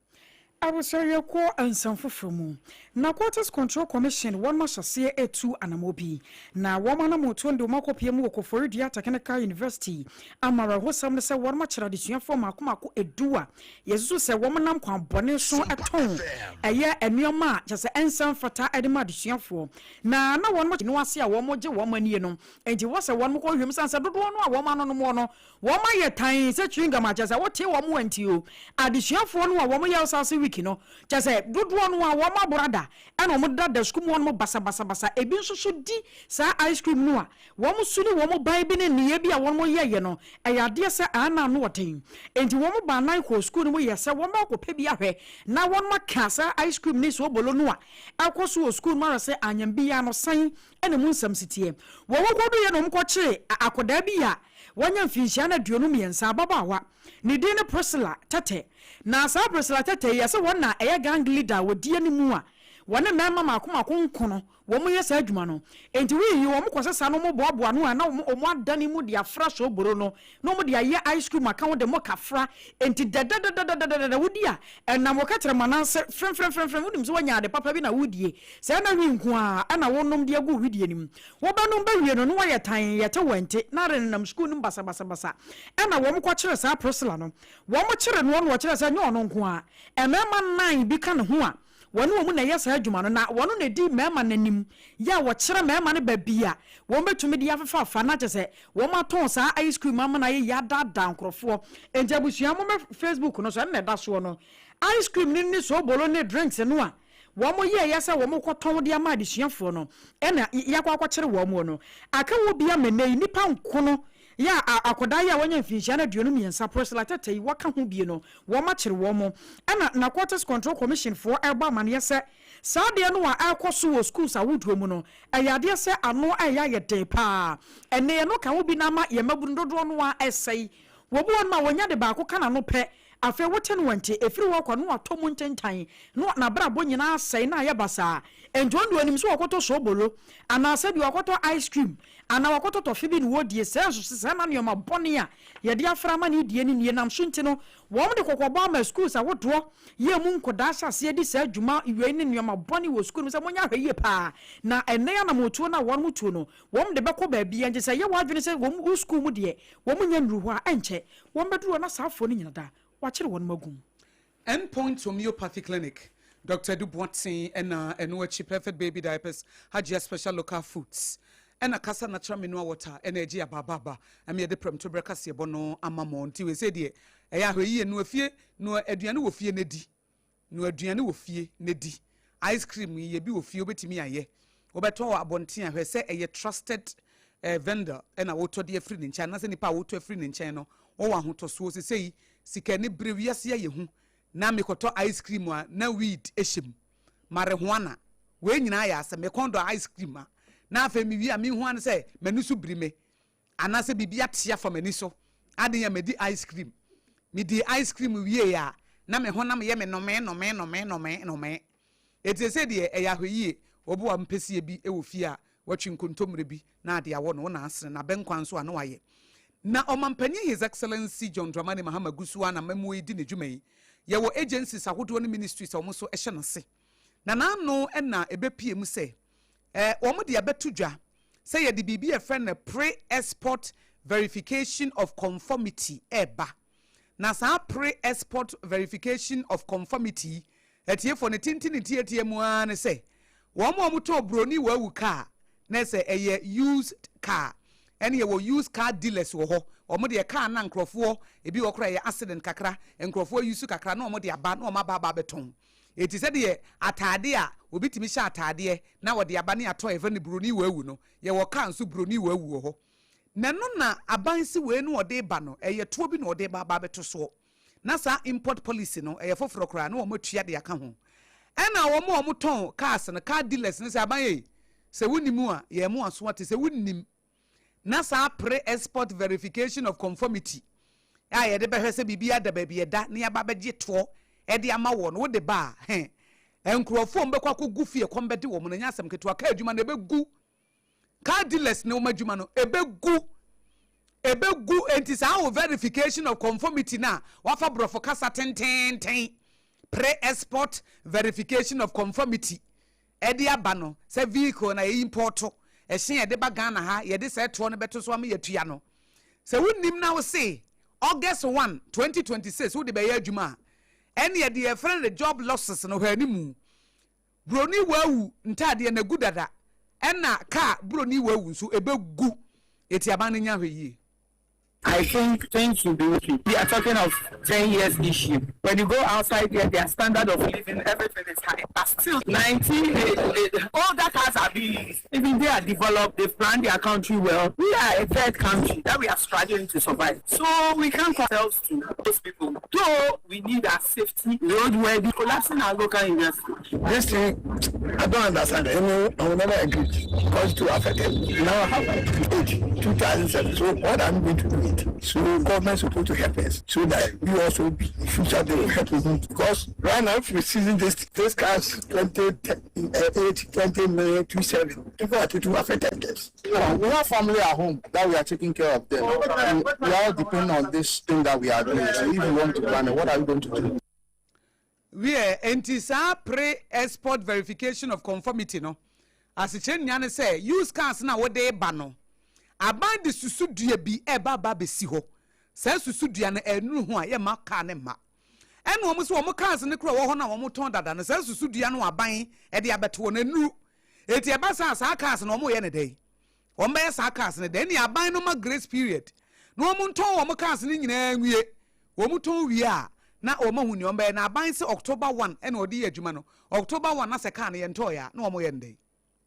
[SPEAKER 2] Abusua yɛkɔ nsɛm foforɔ mu. Narcotics Control Commission wɔn ahyɛseɛ retu anamɔ bi. Na wɔn anamotuo no de wɔn akɔpue mu wɔ Koforidua Technical University. Ama awerɛhosɛm ne sɛ wɔn akyere adesuafoɔ mmaako mmaako du a yɛsusu sɛ wɔn nam kwan bɔne so tɔn ɛyɛ nnoɔma a kyerɛ sɛ ɛnsɛ mfata de ma adesuafoɔ. Na na wɔn no ase a wɔn gye wɔn anie no nti wɔ sɛ wɔn kɔ hwɛ mu sane sɛ dodoɔ no a wɔn anonom no Wɔn ayɛ tann sɛ chewing gum a kyerɛ sɛ wote wɔn a nti o. Adesuafoɔ no a wɔn yɛ Osase week no, kyerɛ sɛ dodoɔ no a wɔn aboro ada ɛna wɔn deda da sukuu mu hɔnom basabasabasa. Ebi nso so di saa ice cream no a wɔn su ne wɔn ban bi ne nneyɛɛ bi a wɔn yɛeɛ no, ɛyɛ adeɛ sɛ aa na ano ɔden. Enti wɔn baanan kɔɔ sukuu no mu yɛ sɛ wɔn akɔpɛ bi ahwɛ na wɔn aka saa ice cream ne soobolo no a ɛkɔ so wɔ sukuu no mu ahwɛ sɛ anyam biara no sɛn na emu nsɛm si teɛ. Wɔn kɔduiɛ na wɔn kɔkyee akwadaa bi a Wanya mfinhyia no 23, ababaawa. Ne din ne Priscilla Tete. Na saa Priscilla Tete yi, ɛsɛ wɔn na ɛyɛ gang leader a wɔdi anim a wɔne mmarima mmaako mmaako nko no, wɔyɛ saa adwuma no. Enti woyiyi wɔn kɔsesa na wɔboaboa ano a na wɔn adane mu de afra sooboro no, na wɔde ayɛ ice cream aka ho de moka fra. Enti dɛdɛdɛdɛdɛdɛdɛ wodi a, ɛnam wo kɛtrɛma no ase fremfremfremfrem. Wonim sɛ woanya ade papa bi na woredie. Sɛ ɛna wii nko ara na wonom de agu wo wedeɛ no mu. Wɔbɛnom bɛwie no na wɔayɛ tann, yɛte wɔn nte, na renenam sukuu no mu basabasabasa. Ɛnna wɔkɔkyeree saa Priscilla no. Wɔkyeree noɔ na wɔkyerɛɛ sɛ ɛnyɛ ɔno nko ara, mmarima nnan bi ka ne ho a wɔne wɔn na ɛyɛ saa adwuma no, na wɔn na ɛdi mmarima no anim yɛ a wɔkyerɛ mmarima no baabi a wɔbɛtumi de afefa afa na kyerɛ sɛ wɔatɔn saa ice cream ama no ayɛ yie adaadaa nkurɔfoɔ. Enti abusua mommɛ Facebook no so, ɛno na ɛda soɔ no. Ice cream no ne soobolo ne drinks no a Wɔn yɛeɛ sɛ wɔn rekɔtɔn de ama adesuafoɔ no ɛna yɛakɔ akɔkyere wɔn wɔ no. Aka wɔ bi ama nnɛ yi nnipa nkono yɛ a akwadaa yi a wanya mfinhyia no 23 Priscilla Tetteh yi wɔka ho bie no wɔn akyere wɔn. Ɛna Narcotics Control Commission foɔ ɛrebɔ amaneɛ sɛ saa adeɛ no a ɛrekɔ so wɔ schools ahodoɔ mu no ɛyɛ adeɛ sɛ ano ɛreyɛ ayɛ den paa. Ɛnnɛ ɛno ka ho bi na ama yɛn mmabunu dodoɔ no ara ɛresɛe. Wɔbu wɔn ma wɔnya de baako ka n'ano pɛ Afei wote no nti, ɛfiri hɔ kɔ no watɔ mu ntentan, na n'abrabɔ nyinaa asɛe na ayɛ basaa. Enti ɔno deɛ ɔnim sɛ wakɔtɔ soobolo, anaa sɛdeɛ wakɔtɔ ice cream, anaa wakɔtɔ tɔfe bi na ɔredie, sɛɛ nso sɛ na nneɛma bɔne a yɛde afra ama no redie no nie. Nam so nti no, wɔde kɔkɔbɔ ama schools ahodoɔ yɛ mu nkɔdaa ahyɛ aseɛ di saa dwuma wei ne nneɛma bɔne wɔ sukuu no mu sɛ monyɛ ahwɛyie paa na ɛnnɛ yi anammɔntuo no a wɔn tuo no, wɔn de bɛkɔ baabi. Enti sɛ ɛyɛ w'adwene sɛ wɔn wo sukuu mu deɛ wɔn nnya nnuru hɔ a, ɛnkyɛ Wɔbɛduru hɔ na saa afoɔ no nyina da, wɔakyere wɔnom agu mu.
[SPEAKER 1] End Point Homeopathy Clinic, Doctor Adu Boateng ɛna ɛno akyi Perfect Baby Diapers, Hajia Special Local Foods ɛna Kasa Natural Mineral Water ɛna ɛgye abaababa ɛma yɛde prɛmtoberɛ kaseɛbɔ no ama mo. Nti wei sei deɛ ɛyɛ ahwɛyie, noa fie, noa aduane wɔ fie na di. Noa aduane wɔ fie na di. Ice cream yi, yɛ bi wɔ fie, wobɛtumi ayɛ. Wobɛtɔ wɔ abɔnten a, hwɛ sɛ ɛyɛ trusted eh, vendor na wotɔ de afiri ne nkyɛn, anaasɛ nipa a wotɔ afiri ne nkyɛn no, wɔwɔ ahotɔsoɔ. Sesei, sika ani bere, wiase ayɛ hu, na mekɔtɔ ice cream a, na weed hyɛ mu. Marijuana. Wei nyinaa yɛ asɛm. Mekɔn dɔ ice cream a, na afei mewie a, mehu ara ne sɛ m'ani so biri me. Anaasɛ biribi ate afa m'ani so. Adɛn a madi ice cream. Medii ice cream wiei a, na me honam yɛ me nomee nomee nomee nomee nomee. Enti seesei deɛ, ɛyɛ ahwɛyie. Wɔboa mpɛsie bi wɔ fie a, wɔatwe nkontommire bi na ade awɔ no, wo na asene, na abɛnkwan nso a na wayɛ. Na Ɔmanpanin His Excellency John Dramani Mahama gu so ara na amammuo yi di ne dwuma yi. Yɛwɔ agencies ahodoɔ ne ministries a wɔn nso hyɛ n'ase. Na n'ano na ɛbɛpue mu sɛ Wɔde abɛto dwa sɛ yɛde biribi a yɛfrɛ no Pre-Export Verification of Conformity reba. Na saa Pre-Export Verification of Conformity yi, atiefoɔ, ne tenten ne tiatia mu ara ne sɛ, wɔn a wɔtɔn buroni wawu kaa, na sɛ ɛyɛ used car, ɛne yɛwɔ used car dealers wɔ hɔ, wɔn deɛ car no a nkurɔfoɔ, ebi wɔ koraa ɛyɛ accident kakra, nkurɔfoɔ use kakra na wɔde aba na wɔn aba aba abɛtɔn. Enti sɛdeɛ ataadeɛ a obi tumi hyɛ ataadeɛ na ɔde aba ne atɔ a yɛfrɛ no buroni wawu no, yɛwɔ kaa nso buroni wawu wɔ hɔ. Na ɛno na aban si wei no ɔde reba no, ɛyɛ toɔ bi na ɔde reba aba abɛto soɔ. Na saa import policy no, ɛyɛ foforɔ koraa na wɔatua de aka ho. Ɛna wɔn a wɔtɔn cars no, car dealers no sɛ aban ei, sɛ wonim a, yɛn mo aso ate, sɛ wonnim na saa pre-export verification of conformity a yɛde bɛhwɛ sɛ biribi ada baabi ɛda na yɛaba abɛgye toɔ de ama wɔ no, wode ba a, he, nkurɔfoɔ a wɔbɛkɔ akɔgu fie kɔm bɛde wɔn no, ɛnyɛ asɛm ketewa. Kaa adwuma no, ɛbɛgu. Car dealers ne wɔn adwuma no, ɛbɛgu. Ɛbɛgu. Enti saa wo verification of conformity no a wafa borɔfo kasa tenteenten. Pre-Export Verification of Conformity de aba no, sɛ vehicle na yɛ import, ɛhyɛn a yɛde ba Ghana ha, yɛde saa toɔ no bɛto so ama yɛatua no. Sɛ wonnim na wose August 1, 2026 wode bɛyɛ adwuma a, ɛnneɛ deɛ yɛfrɛ no job losses no hwɛ animu. Buroni wawu ntaadeɛ no agu dada, ɛna kaa buroni wawu nso ɛbɛgu. Eti aban no nya ahwɛ yie.
[SPEAKER 13] I think things should be okay. We are talking of 10 years issue. When you go outside here, their standard of living, everything is high. But still, 19, older cars are being used. Even they are developed, they've planned their country well. We are a third country that we are struggling to survive. So we can't compare ourselves to those people. Though we need our safety, roadworthy, collapsing our local industry.
[SPEAKER 14] This thing, I don't understand. I mean, I will never agree because to affect it. Now I have age, 2007. So what I'm going to do it? So government supposed to help us so that we also be in future they will help us. Because right now, if you season this, this cars 2008, 20 million, 27, people are too affected this.
[SPEAKER 15] Yeah, we have family at home that we are taking care of them. We, we all depend on this thing that we are doing. So if you want to plan it, what are you going to do?
[SPEAKER 1] Wiɛ, enti saa pre-export verification of conformity no asekyerɛ nyinaa ne sɛ used cars no a wode reba no, aban de susudua bi reba aba abɛsi hɔ. Saa susudua no ɛnnuru ho a, yɛmma car no mma. Ɛna wɔn nso wɔn cars no kora wɔ hɔ no a wɔtɔn dada no, saa susudua no aban de abɛto hɔ no ɛnnuru. Enti ɛba saa a, saa cars no wɔyɛ no dɛn? Wɔn bɛyɛ saa cars no dɛn? Ɛnneɛ aban no ma grace period na wɔn ntɔn wɔn cars no nyinaa nwie. Wɔn tɔn wie a, na wɔn ahu nea wɔn bɛyɛ. Na aban se October 1 ɛna wɔde yɛ adwuma no. October 1 na sɛ car no yɛntɔɔeɛ a, na wɔn yɛ no dɛn?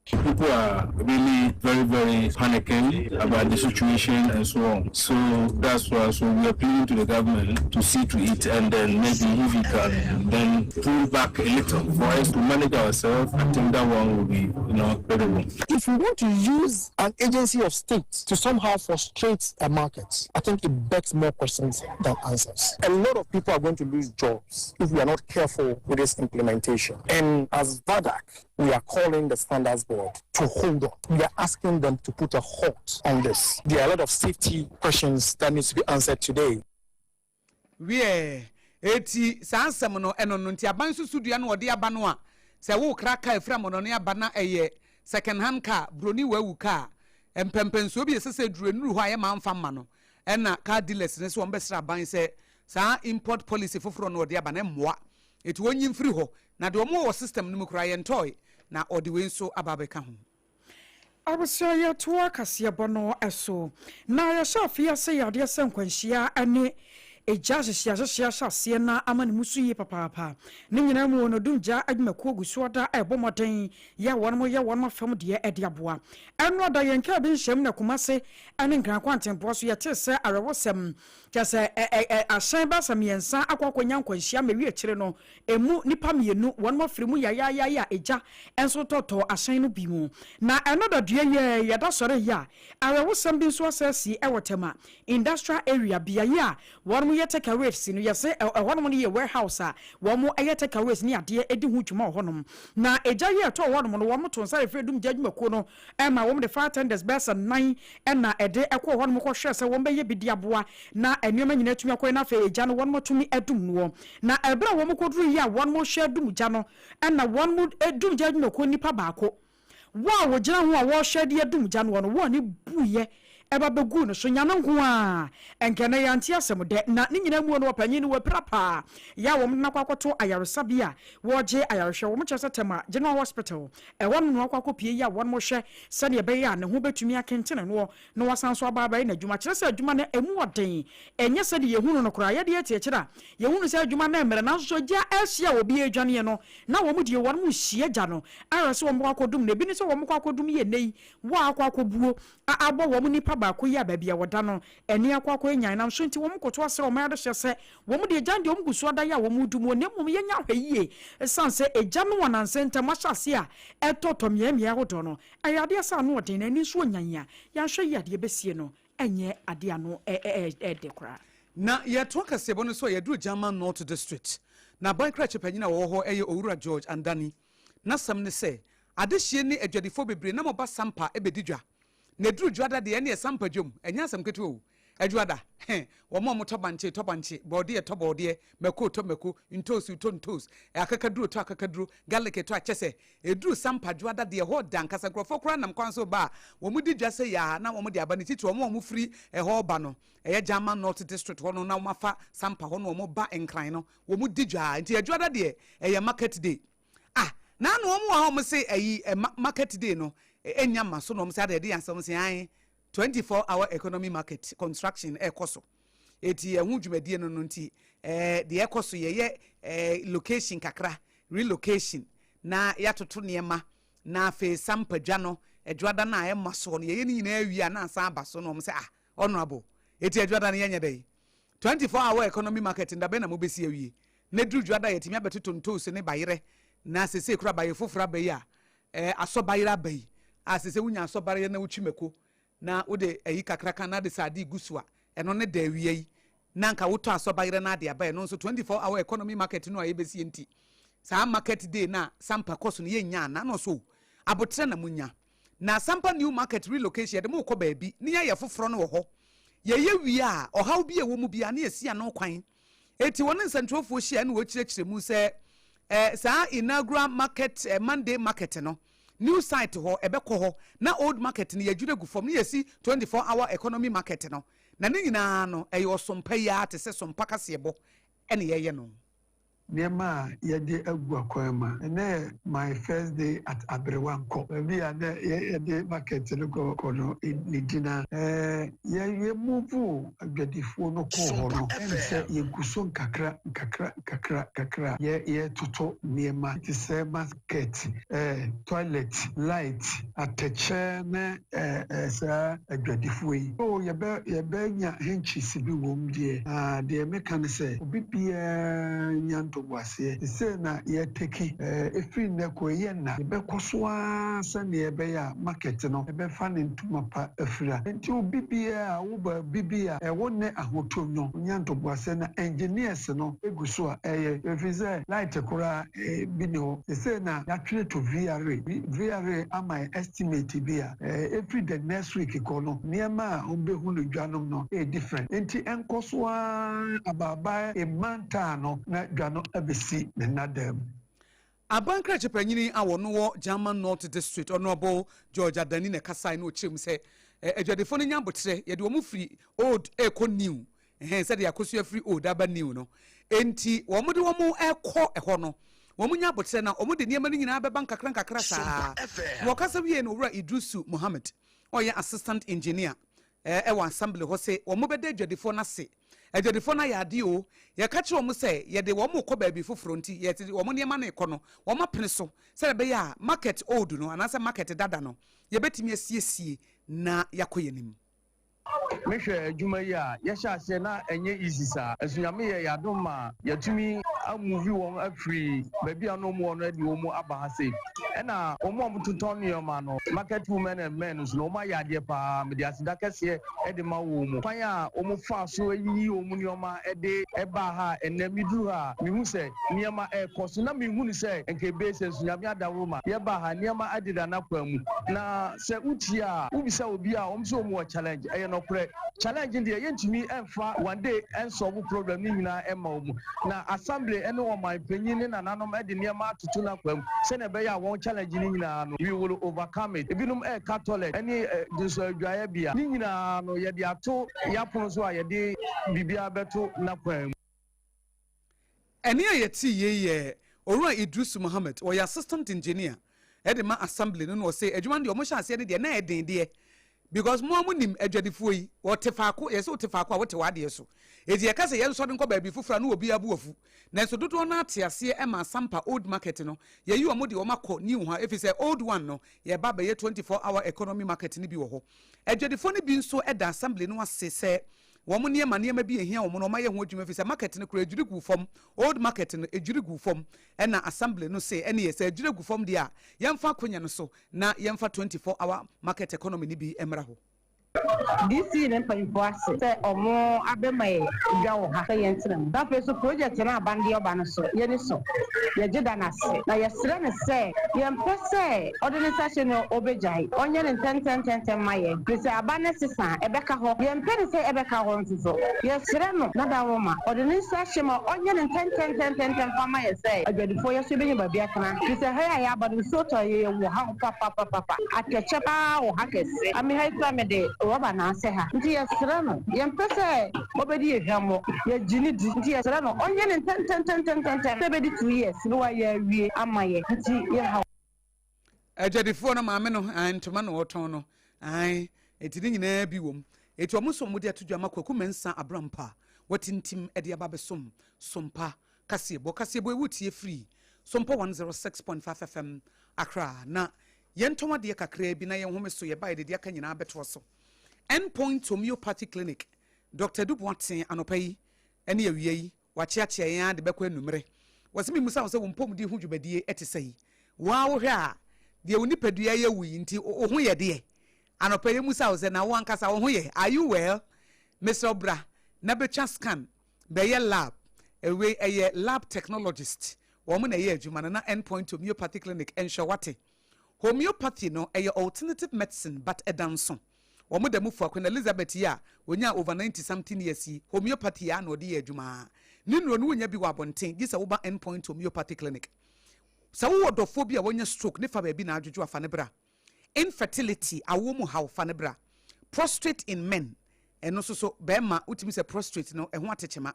[SPEAKER 16] People are really very, very panicking about the situation and so on. So that's why so we are pleading to the government to see to it and then maybe if we can then pull back a little for us to manage ourselves, I think that one will be, you know, credible.
[SPEAKER 17] If we want to use an agency of state to somehow frustrate a market, I think it begs more questions than answers. A lot of people are going to lose jobs if we are not careful with this implementation. And as VADAC, we are calling the standards board to hold on. We are asking them to put a halt on this. There are a lot of safety questions that needs to be answered today.
[SPEAKER 1] Wiɛ, eti saa nsɛm no, ɛno no nti aban susudua no wɔde aba no a, sɛ wokra kaa efiri amɔnɔne aba na ɛyɛ second hand car, broni wawu car, mpɛmpɛnsoɔ bi ɛsɛ sɛ duru enuru hɔ a yɛma nfa mma no, ɛna car dealers no sɛ wɔn bɛsrɛ aban sɛ saa import policy foforɔ no wɔde aba no mmoa, eti wɔnyi mfiri hɔ, na deɛ wɔn wɔ system no mu koraa yɛntɔe, na ɔde wei nso aba abɛka ho.
[SPEAKER 2] Abusua yɛtoa kaseɛbɔ no so na yɛhyɛ afe ase yɛ adeɛ sɛ nkwanhyia ne egya hyehye ahyehye ahyɛ aseɛ na ama ne mu so yie papaapa. Ne nyinaa mu no dumgya adwumakuo gu so da ɛrebɔ mmɔden yɛ a wɔn yɛ wɔn afam deɛ de aboa. Ɛno ada yɛn kaa bi nhyɛm na Kumase ne Nkran kwantempɔn so yɛtee sɛ awerɛhosɛm kyɛ sɛ ahyɛn bɛsɛ mmiɛnsa akɔ akɔnya nkwanhyia ma ɛwi akyire no Emu nnipa mmienu, wɔnom afiri mu yayaayaaya a egya nso tɔtɔɔ ahyɛn no bi mu. Na ɛno da dua yi ara yɛda sɔre yi a, awerɛhosɛm bi nso asan asi wɔ Tema Industrial Area, beaeɛ a wɔnom yɛ takeaways no. Yɛse ɛhɔnom no yɛ warehouse a wɔn yɛ takeaways ne adeɛ di ho dwuma wɔ hɔnom. Na egya yi a ɛtɔɔ hɔnom no, wɔnom too nsa frɛɛ Dumgya adwumakuo no ma wɔn de fire tenders bɛyɛ sɛ nnan na ɛde kɔɔ hɔnom kɔhwɛɛ sɛ wɔn bɛyɛ bi de aboa na nneɛma nyinaa atumi akɔyɛ na afei egya no wɔn atumi adum noɔ. Na ɛberɛ a wɔn kɔduru yi a wɔn rehwɛ adum gya no na wɔn dum gya adwumakuo nipa baako wɔ a wɔgyina ho a wɔrehwɛ de adum gya noɔ no wɔn ani buiɛ ɛba bɛguu no so. Nyame nko ara nka ɛnɛ yɛante asɛm dɛ. Na ne nyinaa muo no ɔpanyin no wapira paa yɛ a wɔn de no akɔ akɔto ayaresabea a wɔregye ayarehwɛ. Wɔn kyerɛ sɛ Tema General Hospital Ɛhɔ no na wakɔ akɔpue yi a wɔhwɛ sɛdeɛ ɛbɛyɛ a ne ho bɛtumi akentene noɔ na wasan nso aba abɛyɛ n'adwuma. Kyerɛ sɛ adwuma no, ɛmu wɔ den. Ɛnyɛ sɛdeɛ yɛhunu no koraa. Yɛdeɛ yɛte akyire a, yɛhunu sɛ adwuma no ɛmmerɛ. Nanso sɛ ogya rehyia a obi redwaneɛ no, na wɔn deɛ wɔn rehyia gya no ahwɛ sɛ wɔbɛkɔ akɔdum no. Ebi ne sɛ wɔkɔ akɔdum yɛ nnɛ yi, wɔ a akɔ akɔbuo a abɔ wɔn nipa baako yi a baabi a wɔda no ani akɔ akɔyɛ nyan. Nanso nti wɔkoto asrɛ wɔn adehyeɛ sɛ Wɔn deɛ, egya no deɛ, wɔn gu so ada yɛ a wɔn redu mu, na mmom yɛnyɛ ahwɛyie, ɛsiane sɛ egya no wɔ nansa ntam ahyɛ aseɛ a ɛtɔtɔ mmeae mmeae ahodoɔ no, ɛyɛ adeɛ sɛ ano ɔden na ani nso ɔnyan a, yɛanhwɛ yie a deɛ ɛbɛsie no nyɛ adeɛ a ano yɛ dɛ koraa.
[SPEAKER 1] Na yɛtoa kaseɛbɔ no so a, yɛduru German North District. Na aban krakye panyin a ɔwɔ hɔ yɛ Owura George Andani. N'asɛm ne sɛ, adehyeɛ ne adwadifoɔ bebree nam ɔba Sampa bɛdi dwa. Na ɛduru Dwoada deɛ, ɛnneɛ Sampa dwam, ɛnyɛ asɛm ketewa o. Adwoada, heh, wɔn a wɔtɔ bankye tɔ bankye, borɔdeɛ tɔ borɔdeɛ, mako tɔ mako, ntoosi tɔ ntoos, akakaduro tɔ akakaduro, garlic tɔ a, kyɛ sɛ, ɛduru Sampa Dwoada deɛ ɛhɔ da ankasa, nkurɔfoɔ koraa nam kwan so reba a, wɔdi dwa sei ara na wɔde aba, ne titire wɔn a wɔfiri ɛhɔ reba no, ɛyɛ German North District hɔ no na wɔafa Sampa hɔ na wɔba Nkran no, wɔdi dwa ara, nti Adwoada deɛ ɛyɛ market day. Ah, na ano wɔn wɔ ha wɔn se ayi, market day no, ɛnnya mma so na wɔn se ada ɛde yɛn asɛm se ae, 24 hour economy market construction ɛkɔ so eti ɛho dwumadie no no nti ɛɛ deɛ ɛkɔ so yɛyɛ ɛɛ location kakra relocation na yɛatoto nneɛma na afei sampa dwa no adwada no a ɛma soɔ no yɛyɛ ne nyinaa wie a na asan aba so na wɔn sɛ ah honourable eti adwada no yɛnyɛ dɛ 24 hour economy market ndabɛn na mobɛsi awie na duru dwada yɛtumi abɛtoto ntoosi ne bayerɛ na sese kora bayɛ foforɔ aba yi a Eh, asɔ bayerɛ aba yi a sɛ sɛ wonya asɔ bayerɛ na wotwi mako na wode ayi kakra ka na de sardine gu so a, ɛno ne da awia yi na anka wotɔ asɔ bayerɛ na ade aba. Ɛno nso 24 hour economy market no a yɛbɛsie nti saa market day na Sampa kɔ so no yɛnnya ana na ɔso abotrɛ na munya na Sampa new market relocation yɛde mo kɔ baabi ne yɛayɛ foforɔ no wɔ hɔ yɛyɛ wie a ɔhaw bi a ɛwɔ mu biara ne yɛsi ano kwan. Enti wɔne nsɛntwerɛfoɔ hyia na wɔkyerɛkyerɛ mu sɛ eh, saa inaugural market eh, Monday market no new site hɔ ɛbɛkɔ hɔ na old market no yɛadwiri agu fam ne yɛsi 24 hour economy market no na ne nyinaa no ɛyɛ ɔsompa yi ara te sɛ sompa kaseɛbɔ ɛne yɛyɛ no.
[SPEAKER 18] Nneɛma a yɛde agu akwan mu a. Ɛnnɛ yɛ my first day at Aberewa nkɔ. Baabi a na yɛde market no kɔ kɔ no ne din a. Yɛ yɛ move adwadifoɔ no kɔɔ hɔ no, ɛm sɛ yɛgu so nkakra nkakra nkakra nkakra yɛ yɛtoto nneɛma te sɛ market, toilet, light, atɛkyɛ ne saa adwadifoɔ yi. Oh yɛbɛ yɛbɛnya henches bi wɔ mu deɛ, na deɛ meka ne sɛ obi biara nya ntoboaseɛ. Sesei na yɛteki, ɛfiri nnɛ kɔ yi yɛ nna, yɛbɛkɔ so ara sɛdeɛ ɛbɛyɛ a market no bɛfa ne ntoma pa afira. Nti obi biara a wo baabi bi a ɛwo ne ahotɔ no nya ntoboaseɛ na engineers no gu so a ɛyɛ ɛfiri sɛ light koraa bi ni hɔ. Sesei na yɛatwerɛ to VRA, VRA ama yɛn estimate bi a ɛfiri the next week kɔ no nneɛma a wɔbɛhu no dwa nom no ɛyɛ different. Nti ɛnkɔ so ara abaaba a month a no na dwa no abɛsi ne nnadaa mu.
[SPEAKER 1] Aban krakye panyin a wɔno wɔ German North District, Honourable George Adani na ɛkasae na ɔkyerɛ mu sɛ adwadifo no nya aboterɛ, yɛde wɔn firi old rekɔ new, ɛhɛn, sɛdeɛ akosua firi old aba new no, enti wɔn de wɔn rekɔ ɛhɔ no, wɔn nya aboterɛ na wɔn de nneɛma no nyinaa bɛba nkakra nkakra saa. Na wɔkasa wiei no, Owura Idrisu Mohammed, ɔyɛ Assistant Engineer wɔ assembly hɔ se wɔbɛda adwadifoɔ no ase. Adwadifoɔ no ayɛ adeɛ o. Yɛka kyerɛ wɔn sɛ yɛde wɔn rekɔ baabi foforɔ nti yɛde wɔn nneɛma no rekɔ no, wɔapene so sɛdeɛ ɛbɛyɛ a market old no anaasɛ market dada no yɛbɛtumi asiesie na yɛakɔ yɛn anim.
[SPEAKER 19] Me hwɛ adwuma yi a yɛhyɛ aseɛ na ɛnyɛ easy saa nso Nyame yɛ yɛadom ma yɛatumi a move wɔn afiri baabi a na wɔn wɔ no de wɔn aba ha sei. Ɛna wɔn a wɔtotɔn nneɛma no, market women and men nso no, wɔayɛ adeɛ paa. Mede aseda kɛseɛ de ma wɔn. Kwan a wɔfaa so yiyi wɔn nneɛma de baa ha a ɛnnɛ meduru ha a, mehu sɛ nneɛma rekɔ so. Na menhunu sɛ nka ɛbɛyɛ sei nso Nyame adaworo ma yɛbaa ha. Nneɛma adeda n'akwan mu. Na sɛ wotie a, wobisa obi a, wɔn sɛ wɔn wɔ challenge. Ɛyɛ nɔkorɛ. Challenge no deɛ, yɛntumi mfa one day nsɔlve problem no nyinaa mma wɔn. Na assembly ne ɔman panyin ne nananom de nneɛma atoto n'akwan mu sɛnea ɛbɛyɛ a wɔn challenge no nyinaa no we will overcome it. Ebinom reka toilet ne dwonsɔ adwaeɛbea. Ne nyinaa no yɛde ato y'apono so a yɛde biribiara bɛto n'akwan mu.
[SPEAKER 1] Ɛnne a yɛtee yei yɛ Owura Iddrisu Mohammed, ɔyɛ Assistant Engineer de ma Assembly no na ɔse adwuma no deɛ wɔhyɛ aseɛ no deɛ na ɛyɛ den deɛ Because mo a mo nim adwadifoɔ yi, wɔte faako, yɛsɛ wote faako a wote w'adeɛ so. Enti yɛka sɛ yɛnsɔre nkɔ baabi foforɔ a na obiara bo afu. Nanso dodoɔ no ara te aseɛ ɛma Asampa old market no, yɛyi wɔn de wɔn akɔ new hɔ ɛfiri sɛ old one no yɛreba abɛyɛ 24 hour economy market no bi wɔ hɔ. Adwadifoɔ no bi nso da assembly no ase sɛ wɔn nneɛma nneɛma bi a ɛhia wɔn no wɔayɛ ho adwuma ɛfiri sɛ market no koraa ɛdwiri guu fam, old market no ɛdwiri guu fam ɛna assembly no se ɛneɛ sɛ ɛdwiri agu fam deɛ a yɛmfa akonya no so na yɛmfa 24 hour market economy no bi mmra hɔ.
[SPEAKER 20] DC ne mpanyimfoɔ ase sɛ ɔmo abɛma yɛ dwa wɔ ha sɛ yɛntena mu. Na afei nso project no a aban de ɔba no so yɛni sɔ. Yɛgye da no ase. Na yɛsrɛ no sɛ yɛmpɛ sɛ ɔde ne nsa hyɛ no ɔbɛgyae. Ɔnyɛ no ntɛntɛntɛntɛm ma yɛn. Firi sɛ aba no sesa a ɛbɛka hɔ. Yɛmpɛ no sɛ ɛbɛka hɔ nso so. Yɛsrɛ no na dawoma ɔde ne nsa hyɛ mu a ɔnyɛ no ntɛntɛntɛntɛntɛm mfa ma yɛn sɛ adwadifoɔ yɛn nso yɛbɛnya baabi atena. Firi sɛ ha yi a yɛaba no nsuo tɔ a yɛwɔ haw papapapapa. Atɛkyɛ paa wɔ ha kɛse. Ame ha yi koraa mede rɔba na asɛ ha. Nti yɛsrɛ no, yɛmpɛ sɛ ɔbɛdi yɛn hwammɔ. Yɛgye no di. Nti yɛsrɛ no ɔnyɛ no ntɛntɛntɛntɛntɛm sɛ ɛbɛdi 2 years na wayɛ awie ama yɛn. Nti yɛhaw.
[SPEAKER 1] Adwadifoɔ no maame no, ae, ntoma na ɔtɔn no, ae, eti ne nyinaa bi wom. Eti wɔn nso wɔde ato dwa ma Kwaku Mensah Abrampa a watintim de aba abɛsom Sompa Kaseɛbɔ. Kaseɛbɔ yi wotie firi Sompa 106.5 FM Accra. Na yɛntɔn adeɛ kakraa bi na yɛnhome so, yɛba yɛde deɛ aka nyinaa bɛtoa so. End Point Homeopathy Clinic, Dr. Adu Boateng anɔpa yi ne awia yi wakyeakyea yɛn ara de bɛkɔ anumere. Wɔse memmisa wo sɛ wo mpɔmuden ho dwumadie te sɛn? Wo ara wohwɛ a, deɛ wo nipadua yɛ wo yi nti wo ho yɛ deɛ? Anɔpa yi yɛmmisa wo sɛ na wo ankasa wo ho yɛ? Are you well? Mesrɛ wo bra na bɛtwa scan, bɛyɛ lab. Wei ɛyɛ lab technologist, wɔn na ɛyɛ adwuma no na End Point Homeopathy Clinic nhwɛ wate. Homeopathy no ɛyɛ alternative medicine but ɛda nso. Wɔn da mu fua. Queen Elizabeth yi a ɔnyaa over 90 something years yi, homeopathy ara na ɔde yɛ adwuma ara. Ne nnuro no wonnya bi wɔ abɔnten gye sɛ woba End Point Homeopathy Clinic. Sɛ wowɔ dɔfoɔ bi a wanya stroke ne fa baabi na adwodwo a fa no bra. Infertility, awoɔ mu haw, fa no bra. Prostrate in men, ɛno nso so barima wotumi sɛ prostrate no ɛho atekyema.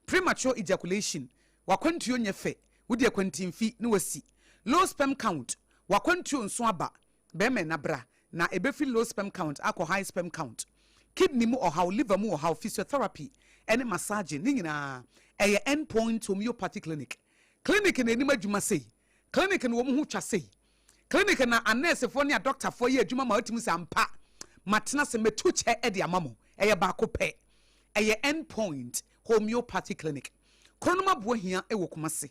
[SPEAKER 1] Premature ejaculation, w'akwantuo nyɛ fɛ, wodi akwantinfi na wasi. Low sperm count, w'akwantuo nso aba, barima na bra na ɛbɛfiri low sperm count akɔ high sperm count. Kidney mu ɔhaw, liver mu ɔhaw, physiotherapy ne massaging ne nyinaa ɛyɛ End Point Homeopathy Clinic. Clinic no anim adwuma sei, clinic no wɔn ho twa sei, clinic na anɛɛsefoɔ ne adɔktafoɔ yɛ adwuma ma watumi sɛ ampa matena ase mɛtu kyɛ de ama mo. Ɛyɛ baako pɛ. Ɛyɛ End Point Homeopathy Clinic. Kronom aboa hia wɔ Kumasi.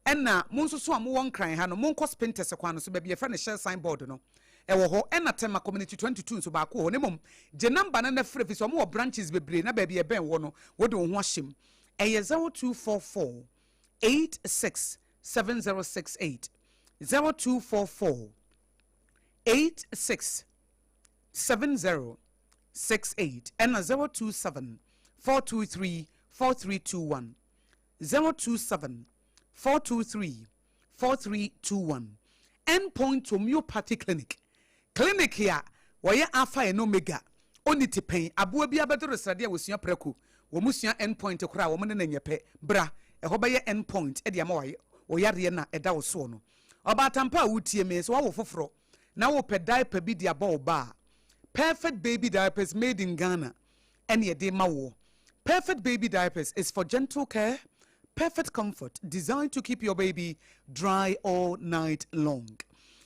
[SPEAKER 1] Ɛna mo nso so a mowɔ Nkran ha no, monkɔ Spintex kwan no so, baabi yɛfrɛ no Shell sign board no, ɛwɔ hɔ. Ɛna Tema Community 22 nso baako wɔ hɔ. Na mmom, gye number no na frɛ, ɛfiri sɛ wɔwɔ branches bebree na baabi a ɛbɛn woɔ no, wode wo ho ahyɛ mu. Ɛyɛ 0244 86 7068. 0244 86 7068. Ɛna 027 423 4321. 027 423 4321. Endpoint Homeopathy Clinic. Clinic a wɔyɛ Alpha and Omega. Ɔnni tipɛn. Aboa bi abɛdoro sradeɛ a wɔsua prɛko. Wɔn sua Endpoint koraa a wɔn ne no nyɛ pɛ. Bra, ɛhɔ bɛyɛ Endpoint de ama wo yareɛ no a ɛda wo soɔ no. Ɔbaatampa a wotie me, sɛ woawo foforɔ na wopɛ diaper bi de abɔ wo ba a, Perfect Baby Diapers made in Ghana ɛne ɛde ma woɔ. Perfect Baby Diapers is for gentle care, perfect comfort, designed to keep your baby dry all night long.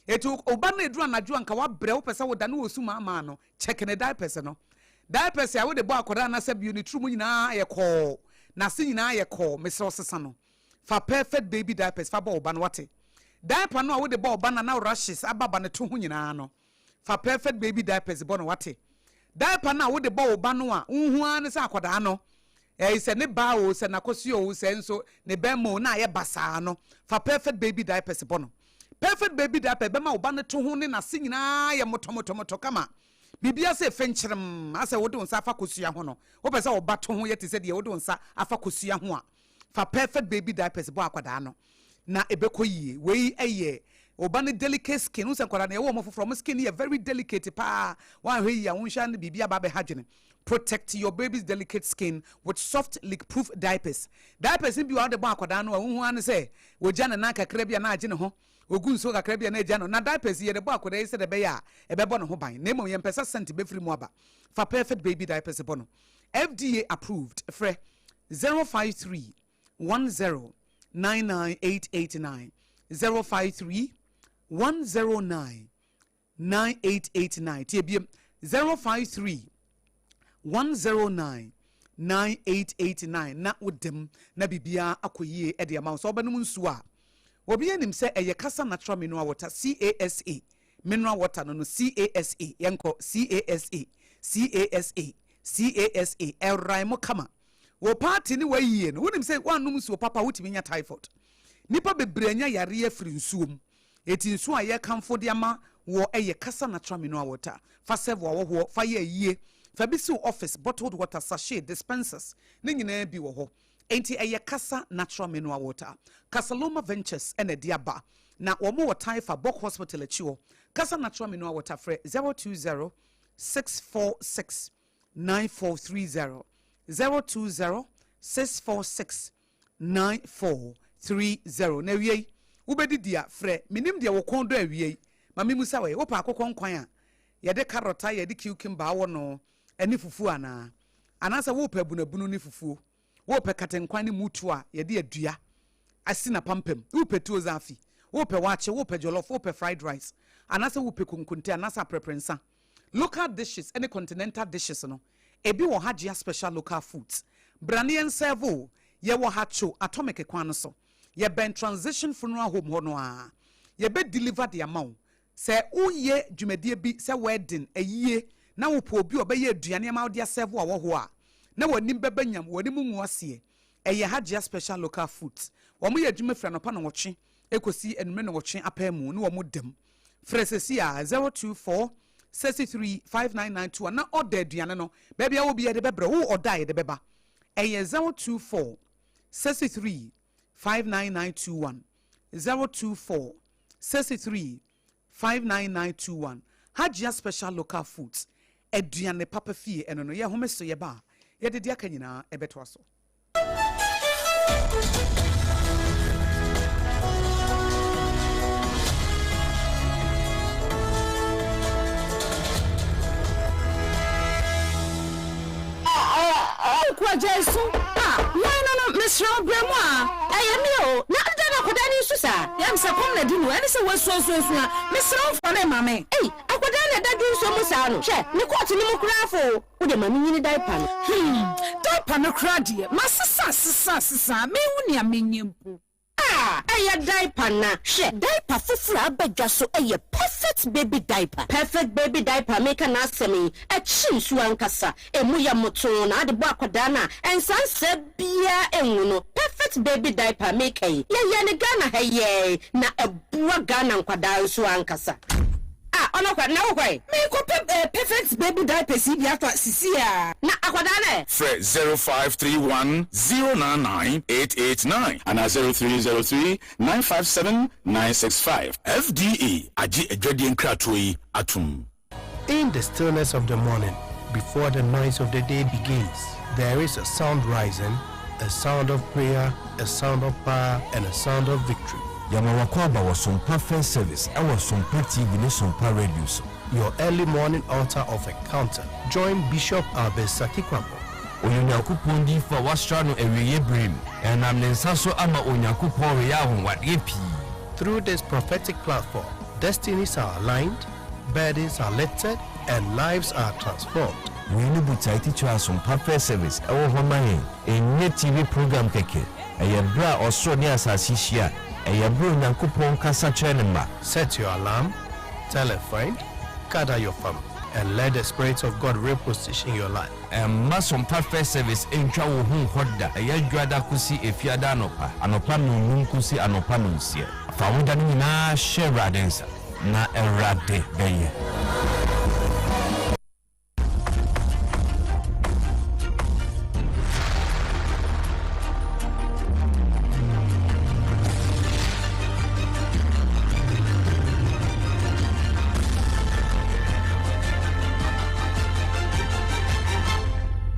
[SPEAKER 1] Etu oba no eduru anadwo anka wabrɛ wopɛ sɛ woda ne wɔ su maamaa no, check ne diapers no. Diapers a wode bɔ akwadaa na sɛ bio ne tiri mu nyinaa yɛ kɔɔ, n'ase nyinaa yɛ kɔɔ, mesrɛ wo sesa no. Fa Perfect Baby Diapers fa bɔ wo ba no wate. Diaper no a wode bɔ wo ba no na rashes aba ba ne to ho nyinaa no, fa Perfect Baby Diapers bɔ no wate. Diaper no a wode bɔ wo ba no a wohu ara ne sɛ akwadaa no ɛyi sɛ ne ba o sɛ n'akosua o sɛ nso ne bɛrima o na ayɛ basaa no, fa Perfect Baby Diapers bɔ no. Perfect Baby Diaper bɛma wo ba no to ho ne n'ase nyinaa yɛ motɔmotɔmotɔ kama. Biribiara sɛ fenkyerem asɛ wode wo nsa afa kosua ho no, wopɛ sɛ wo ba to ho yɛ te sɛ deɛ wode wo nsa afa kosua ho a, fa Perfect Baby Diapers bɔ akwadaa no na ɛbɛkɔ yie. Wei yɛ wo ba no delicate skin. Wohu sɛ nkwadaa no yɛwɔ wɔn foforɔ, wɔn skin no yɛ very delicate paa. Woanhwɛ yie a, wonhwɛ a na biribi aba abɛha adwene. Protect your baby's delicate skin with soft leak-proof diapers. Diapers no bi wɔ a wode bɔ akwadaa no a, wohu ara ne sɛ wɔgya ne nan kakra bi a na agye ne ho, wɔgu nsuo kakra bi a na agya no. Na diapers yi yɛde bɔ akwadaa yi sɛdeɛ ɛbɛyɛ a ɛbɛbɔ ne ho ban, na mmom yɛmpɛ sɛ scent bɛfiri mu aba. Fa Perfect Baby Diapers bɔ no. FDA approved. Frɛ 053 10 99889. 053 109 9889. Tie biem 053 109 9889 na wodam na biribiara akɔ yie de ama wo. Sɛ wobɛnom nsuo a, obi anim sɛ ɛyɛ Kasa Natural Mineral Water, CASA mineral water no, CASA, yɛnkɔ CASA. C-A-S-A, C-A-S-A, ɛrae mo kama. Wɔ party ne wayie no, wonim sɛ woannom nsuo papa a wotumi nya typhoid. Nnipa bebree anya yareɛ afiri nsuo mu. Enti nsuo a yɛrekamfo de ama woɔ yɛ Kasa Natural Mineral Water. Fa serve w'ahɔhoɔ, fa yɛ ayie, fa bi si wo office, bottled water, sachet, dispensers, ne nyinaa bi wɔ hɔ. Enti ɛyɛ Kasa Natural Mineral Water. Casaloma Ventures na ɛde aba. Na wɔn wɔ Taifa, Bok Hospital akyi hɔ. Kasa Natural Mineral Water frɛ 020 646 9430, 020 646 9430. Na awiei, wobɛdidi a, frɛ. Menim deɛ wo kɔn dɔ awiei. Ma memmisa wo ɛ, wopɛ akokɔ nkwan a yɛde carrot ayɛ, yɛde cucumber awɔ no, ne fufuo anaa? Anaasɛ wopɛ abunabunu ne fufuo? Wopɛ katenkwan ne mutuo a yɛde adua asi n'apampam? Wopɛ tuo zaafi? Wopɛ waakye? Wopɛ jollof? Wopɛ fried rice? Anaasɛ wopɛ konkonte anaasɛ aprɛprɛnsa? Local dishes ne continental dishes no, ebi wɔ Hajia Special Local Foods. Bra na yɛnsɛɛvo wo. Yɛwɔ Hatcho Atomic kwan no so. Yɛbɛn Transition Funeral Home hɔ no ara. Yɛbɛ deliver de ama wo. Sɛ woyɛ dwumadie bi sɛ wedding, ayie, na wopɛ obi a ɔbɛyɛ aduane ama wode asɛɛvo awɔhoɔ a, na w'anim bɛba nyam, w'anim ngu aseɛ. Ɛyɛ Hajia Special Local Foods. Wɔyɛ adwuma firi anɔpa nnɔnwɔtwe kɔsi anwummerɛ nnɔnwɔtwe apaamu ne wɔn da mu. Frɛ seesei ara, 024 63 5992 na ɔda aduane no. Baabi a wɔ biara yɛde bɛbrɛ wo. Wo ɔda a yɛde bɛba. Ɛyɛ 024 63 59921, 024 63 59921. Hajia Special Local Foods, aduane papa fie ɛno no. Yɛhome so yɛba a, yɛde deɛ aka nyinaa ɛbɛtoa so.
[SPEAKER 21] Kwagya su a wan no no mesrɛ wo brɛ mu a ɛyɛ me o na adɛn na akwadaa no nsu saa yam sɛ kɔm na di no ɛne sɛ wasuasuasua mesrɛ wo fa no ma me ei akwadaa na ɛda dwonsɔ mu saa no hwɛ ne kɔɔto no mu koraa fo Wo deɛ ma me nyini diaper no.
[SPEAKER 2] Hmm diaper no koraa deɛ masesa sesa sesa menhu nea menyɛ mpo.
[SPEAKER 21] Ah ɛyɛ diaper na hwɛ diaper foforɔ a aba dwa so ɛyɛ perfect baby diaper. Perfect baby diaper a meka n'asɛm yi ɛkye nsuo ankasa ɛmu yɛ motoo na ade bɔ akwadaa no a ɛnsansaa biara ɛngu no perfect baby diaper a meka yi yɛyɛɛ no Ghana ha yi ara na ɛboa Ghana nkwadaa nso ankasa. Ah ɔno kɔ na wokɔ ɛ?
[SPEAKER 2] Meekɔ pɛ eh perfect baby diapers yi bi atɔ sisi a.
[SPEAKER 21] Na akwadaa no ɛ?
[SPEAKER 22] Frɛ 0531 099 889 anaa 0303 957 965. FDA agye adwadie nkratoɔ yi atom.
[SPEAKER 23] In the stillness of the morning, before the noise of the day begins, there is a sound rising, a sound of prayer, a sound of power, and a sound of victory.
[SPEAKER 9] Yɛma w'akwaaba wɔ Sompa First Service ɛwɔ Sompa TV ne Sompa Radio so.
[SPEAKER 23] Your early morning altar of encounter. Join Bishop Albert Saki Kwambo.
[SPEAKER 9] Ɔyɛ Onyankopɔn diyifo a wɔasra no awieeɛ berɛ mu. Ɛnam ne nsa so ama Onyankopɔn reyɛ anwonwadeɛ pii.
[SPEAKER 23] Through this prophetic platform, destinies are aligned, burdens are lifted, and lives are transformed.
[SPEAKER 9] Wei ne botae titire a Sompa First Service wɔ hɔ ma yɛn. Ɛnyɛ TV program kɛkɛ. Ɛyɛ berɛ a ɔsoro ne asase hyia. Ɛyɛ berɛ a Onyankopɔn kasa kyerɛ ne mma.
[SPEAKER 23] Set your alarm, tell a friend, gather your family, and let the Spirit of God reposition your life.
[SPEAKER 9] Mma Sompa First Service ntwa wo ho nkɔ da. Ɛyɛ Dwoada kosi Efiada anɔpa, anɔpa nnɔnnum kosi anɔpa nnɔnsia. Fa wo da no nyinaa hyɛ Awurade nsa, na Awurade bɛyɛ.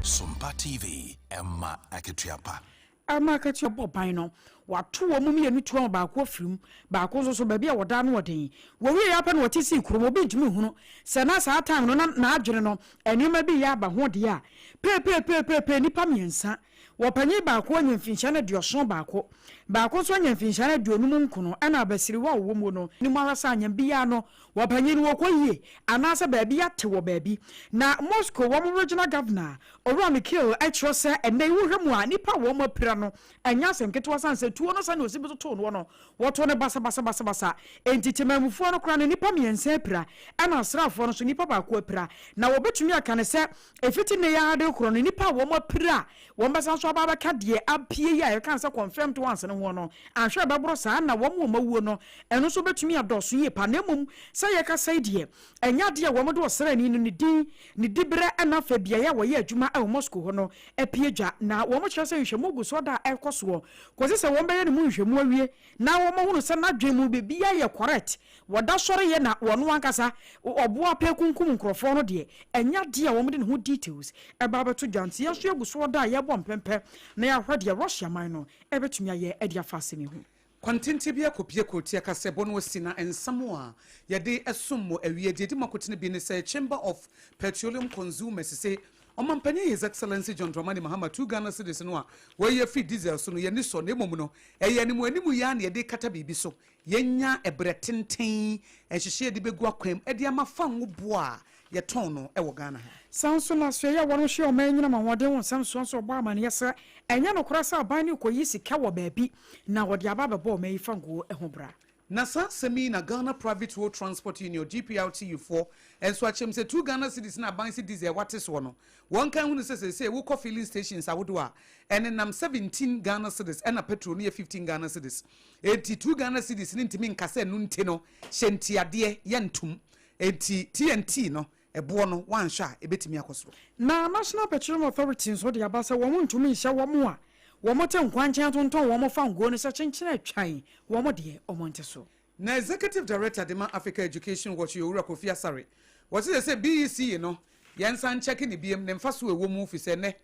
[SPEAKER 24] Sompa TV, ɛma akatua pa.
[SPEAKER 2] Ama akatua bɔ ban no, wɔato wɔn mmienu tuo ama baako afiri mu, baako nso so baabi a wɔda ano ɔden. Wɔwieeɛ ara pɛ na wɔte sii kurom, obi ntumi nhunu sɛ na saa time no na n'adwene no nneɛma bi reyɛ aba ho deɛ a, peepeepeepeepee nnipa mmiɛnsa. Wɔpanyin baako anya mfinhyia no 71, baako nso anya mfinhyia no 59, ɛna abasiriwa a ɔwɔ mu no nim ara sɛ anyam biara no wɔpanyin no wɔkɔ yie anaasɛ baabi ate wɔ baabi. Na Moscow wɔn regional governor, Owura Mikhail kyerɛ sɛ ɛnnɛ yi wohwɛ mu a nnipa a wɔn apira no ɛnyɛ asɛm ketewa sane sɛ tuo no sɛnea ɔsi bi totoo noɔ no wɔtoo no basabasabasabasa enti temanmufoɔ no koraa no nnipa mmiɛnsa apira ɛna asraafoɔ no nso nnipa baako apira na wɔbɛtumi aka no sɛ Ɛfiti nnɛ yi ara de rekorɔ no, nnipa a wɔapira a wɔbɛsan nso aba abɛka deɛ apue yi a yɛka no sɛ confirmed ones no ho no, anhwɛ a ɛbɛboro saa na wɔn a wɔawuo no, ɛno nso bɛtumi adɔɔso yie pa. Na mmom sɛ yɛkasa yi deɛ, ɛnyɛ adeɛ a wɔde ɔsraani no ne din, ne diberɛ ɛna afei beaeɛ a wɔyɛ adwuma wɔ Moscow hɔ no apue dwa. Na wɔkyerɛ sɛ nhwehwɛmu gu so da a ɛrekɔ soɔ kɔsi sɛ wɔbɛyɛ ne mu nhwehwɛmu awie na wɔahunu sɛ n'adwene mu biribiara yɛ correct, wɔda sɔre yɛ na wɔn ankasa ɔboa pɛ kunkum nkorɔfoɔ no deɛ, ɛnyɛ adeɛ a wɔde ne ho details ɛba abɛto dwa. Nti yɛn nso yɛgu soɔ da a yɛrebɔ mpɛmpɛ na yɛahwɛ deɛ Russia man no bɛtumi ayɛ de afa asɛm yi ho.
[SPEAKER 1] Kwantenten bi akɔpue kurotia kasɛbɔ no asi na nsɛm a yɛde som mo awie deɛ ɛdi mu akotene bi ne sɛ Chamber of Petroleum Consumers se Ɔmanpanin His Excellency John Dramani Mahama 2 Ghana cedis no a wɔayi afiri diesel so no yɛn ani sɔ na mmom no ɛyɛ animuanimu yi ara na yɛde rekata biribi so Yɛanya ɛberɛ tenten nhyehyɛeɛ a yɛde bɛgu akwan mu de ama fango boɔ a yɛtɔn no wɔ Ghana ha.
[SPEAKER 2] Saa nso na asoɛeɛ a wɔhwɛ ɔman anyinam ahoɔden ho nsɛm soɔ nso bɔ amaneɛ sɛ ɛnyɛ nokorɛ sɛ aban no rekɔyi sika wɔ baabi na wɔde aba abɛbɔ ɔman yi fango ho bra.
[SPEAKER 1] Na saa asɛm yi na Ghana Private Road Transport Union, GPRTU, foɔ nso akyerɛ mu sɛ 2 Ghana cedis no a aban se diesel wate soɔ no, wɔn kan hunu sɛ seesei wokɔ filling stations ahodoɔ a, ɛnenam 17 Ghana cedis ɛna petrol no yɛ 15 Ghana cedis. Enti 2 Ghana cedis no ntumi nka sɛ ɛno nti no hyɛ ntiadeɛ yɛ ntom. Enti TNT no ɛboɔ no woanhwɛ a ɛbɛtumi akɔ soro.
[SPEAKER 2] Na National Petroleum Authority nso de aba sɛ wɔn ntumi nhyɛ wɔn a wɔte nkwankyɛn tontɔn wɔn fanguo no sɛ kyenkyen atwan wɔn deɛ wɔn nte so.
[SPEAKER 1] Na Executive Director de ma Africa Education Watch yɛ Owura Kofi Asare. Wɔse sɛ sɛ BECE no yɛnsan nkyɛke no biom ne mfasoɔ a ɛwɔ mu fisɛ nnɛ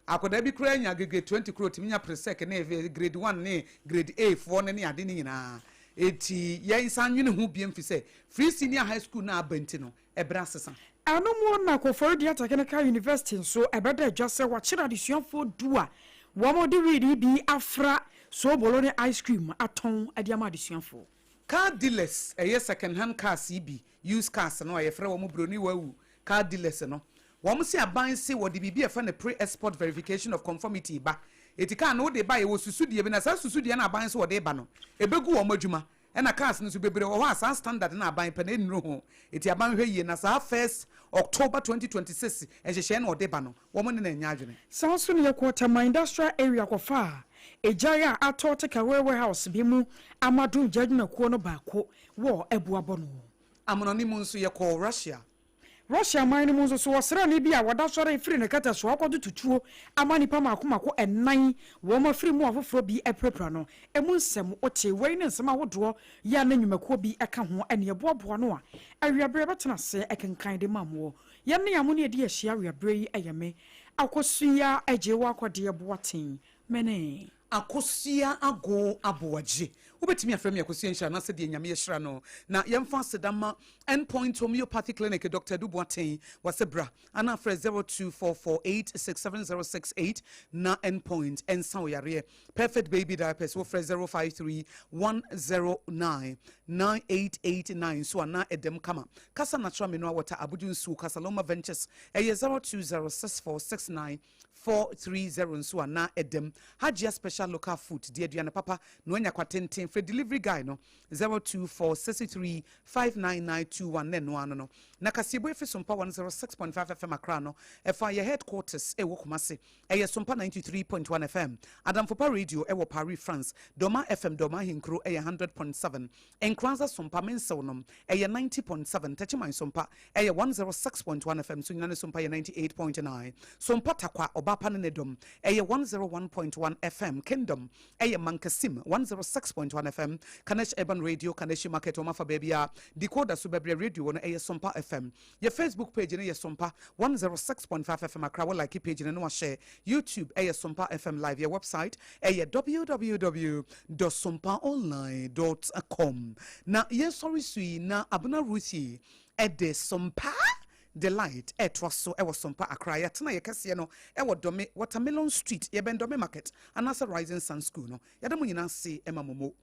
[SPEAKER 1] Akwadaa bi koraa nya grade 20 koraa otumi nya presec ne grade 1 ne grade A foɔ no ne ade no nyinaa. Enti yɛn san nwene ho biom fisɛ free senior high school no a aba nti no ɛberɛ asesa.
[SPEAKER 2] Ɛno mu na Koforidua Technical University nso ɛbɛda dwa sɛ wɔakyere adesuafoɔ du a wɔde weed yi bi afra soobolo ne ice cream atɔn de ama adesuafoɔ.
[SPEAKER 1] Car dealers, ɛyɛ second hand cars yi bi, used cars no a yɛfrɛ wɔn broni wawu car dealers no, wɔn se aban se wɔde biribi a yɛfrɛ no pre-export verification of conformity ba. Eti car no wode ba a yɛwɔ susudeɛ bi na saa susudeɛ no a aban se wɔde ba no, ɛbɛgu wɔn adwuma. Ɛna cars no nso bebree wɔ hɔ a saa standard no a aban pɛ no ɛnnuru ho. Eti aban hwɛ yie na saa first October 2026 nhyehyɛɛ no a wɔde ba no, wɔn ne no nyɛ adwene.
[SPEAKER 2] Saa nso na yɛkɔɔ Tema Industrial Area kɔfaa egyae a atɔ takeaway warehouse bi mu ama dumgya adwumakuo no baako wɔ Abuabɔ no.
[SPEAKER 1] Amonɔne mu nso yɛkɔɔ Russia.
[SPEAKER 2] Russia man no mu nso so ɔsraani bi a wɔda sɔre firi ne kɛtɛ so akɔto tutuo ama nnipa mmaako mmaako nnan wɔn afiri mu afoforɔ bi apirapira no emu nsɛm. Wote wei ne nsɛm ahodoɔ yɛ a na nnwumakuo bi ka ho ne ɛboaboa no a awiaberɛ bɛtena ase kenkan de ma moɔ. Yɛn ne a mo ne adi ahyia awiaberɛ yi yɛ me Akosua Agyewa Akwadeɛ Boateng me ne.
[SPEAKER 1] Akosua Ago Aboagye. Wobɛtumi afrɛ me Akosua Nhyira anaasɛ deɛ Nyame ahyira no. Na yɛmfa aseda mma End Point Homeopathy Clinic, Doctor Adu Boateng, wɔse bra anaa frɛ 0244867068 na End Point nsa wo yareɛ. Perfect Baby Diapers, wofrɛ 053109 9889 nso anaa ɛdam kama. Kasa Natural Mineral Water, Abudu Nsuo, Kasaloma Ventures, ɛyɛ 020646 430 nso anaa ɛdam. Hajia Special Local Food, di aduane papa na wanya kwa tenten. Frɛ delivery guy no 0246 59921 na ɛno ano no. Na kaseɛbɔ efi Sompa 106.5 FM Accra no, ɛfa yɛ headquarters ɛwɔ Kumasi. Ɛyɛ Sompa 93.1 FM. Adamfopa Radio ɛwɔ Paris, France. Doma FM Doma Ahenkuro ɛyɛ 100.7. Nkoranza Sompa Mensew nom ɛyɛ 90.7. Techiman Sompa ɛyɛ 106.1 FM. Sunyani Sompa yɛ 98.9. Sompa Takwa Ɔbaapa ne ne dɔm ɛyɛ 101.1 FM. Kingdom ɛyɛ Mankasim 106.1 FM. Kanesh Urban Radio, Kaneshi Market wɔn afa baabi a decoder so bɛbrɛ radio wɔ no ɛyɛ Sompa FM. Yɛ Facebook page no yɛ Sompa 106.5 FM Accra. Wɔ like page no na wahyɛ. YouTube ɛyɛ Sompa FM Live. Yɛ website ɛyɛ www.sompaonline.com. Na yɛsɔre so yi na Abena Ruthie ɛde Sompa Delight ɛtoa so ɛwɔ Sompa Accra. Yɛatena yɛ kɛseɛ no ɛwɔ Dome, Watermelon Street, yɛbɛn Dome Market anaasɛ Rising Sun School no. Yɛda mo nyinaa ase ɛma mo mo.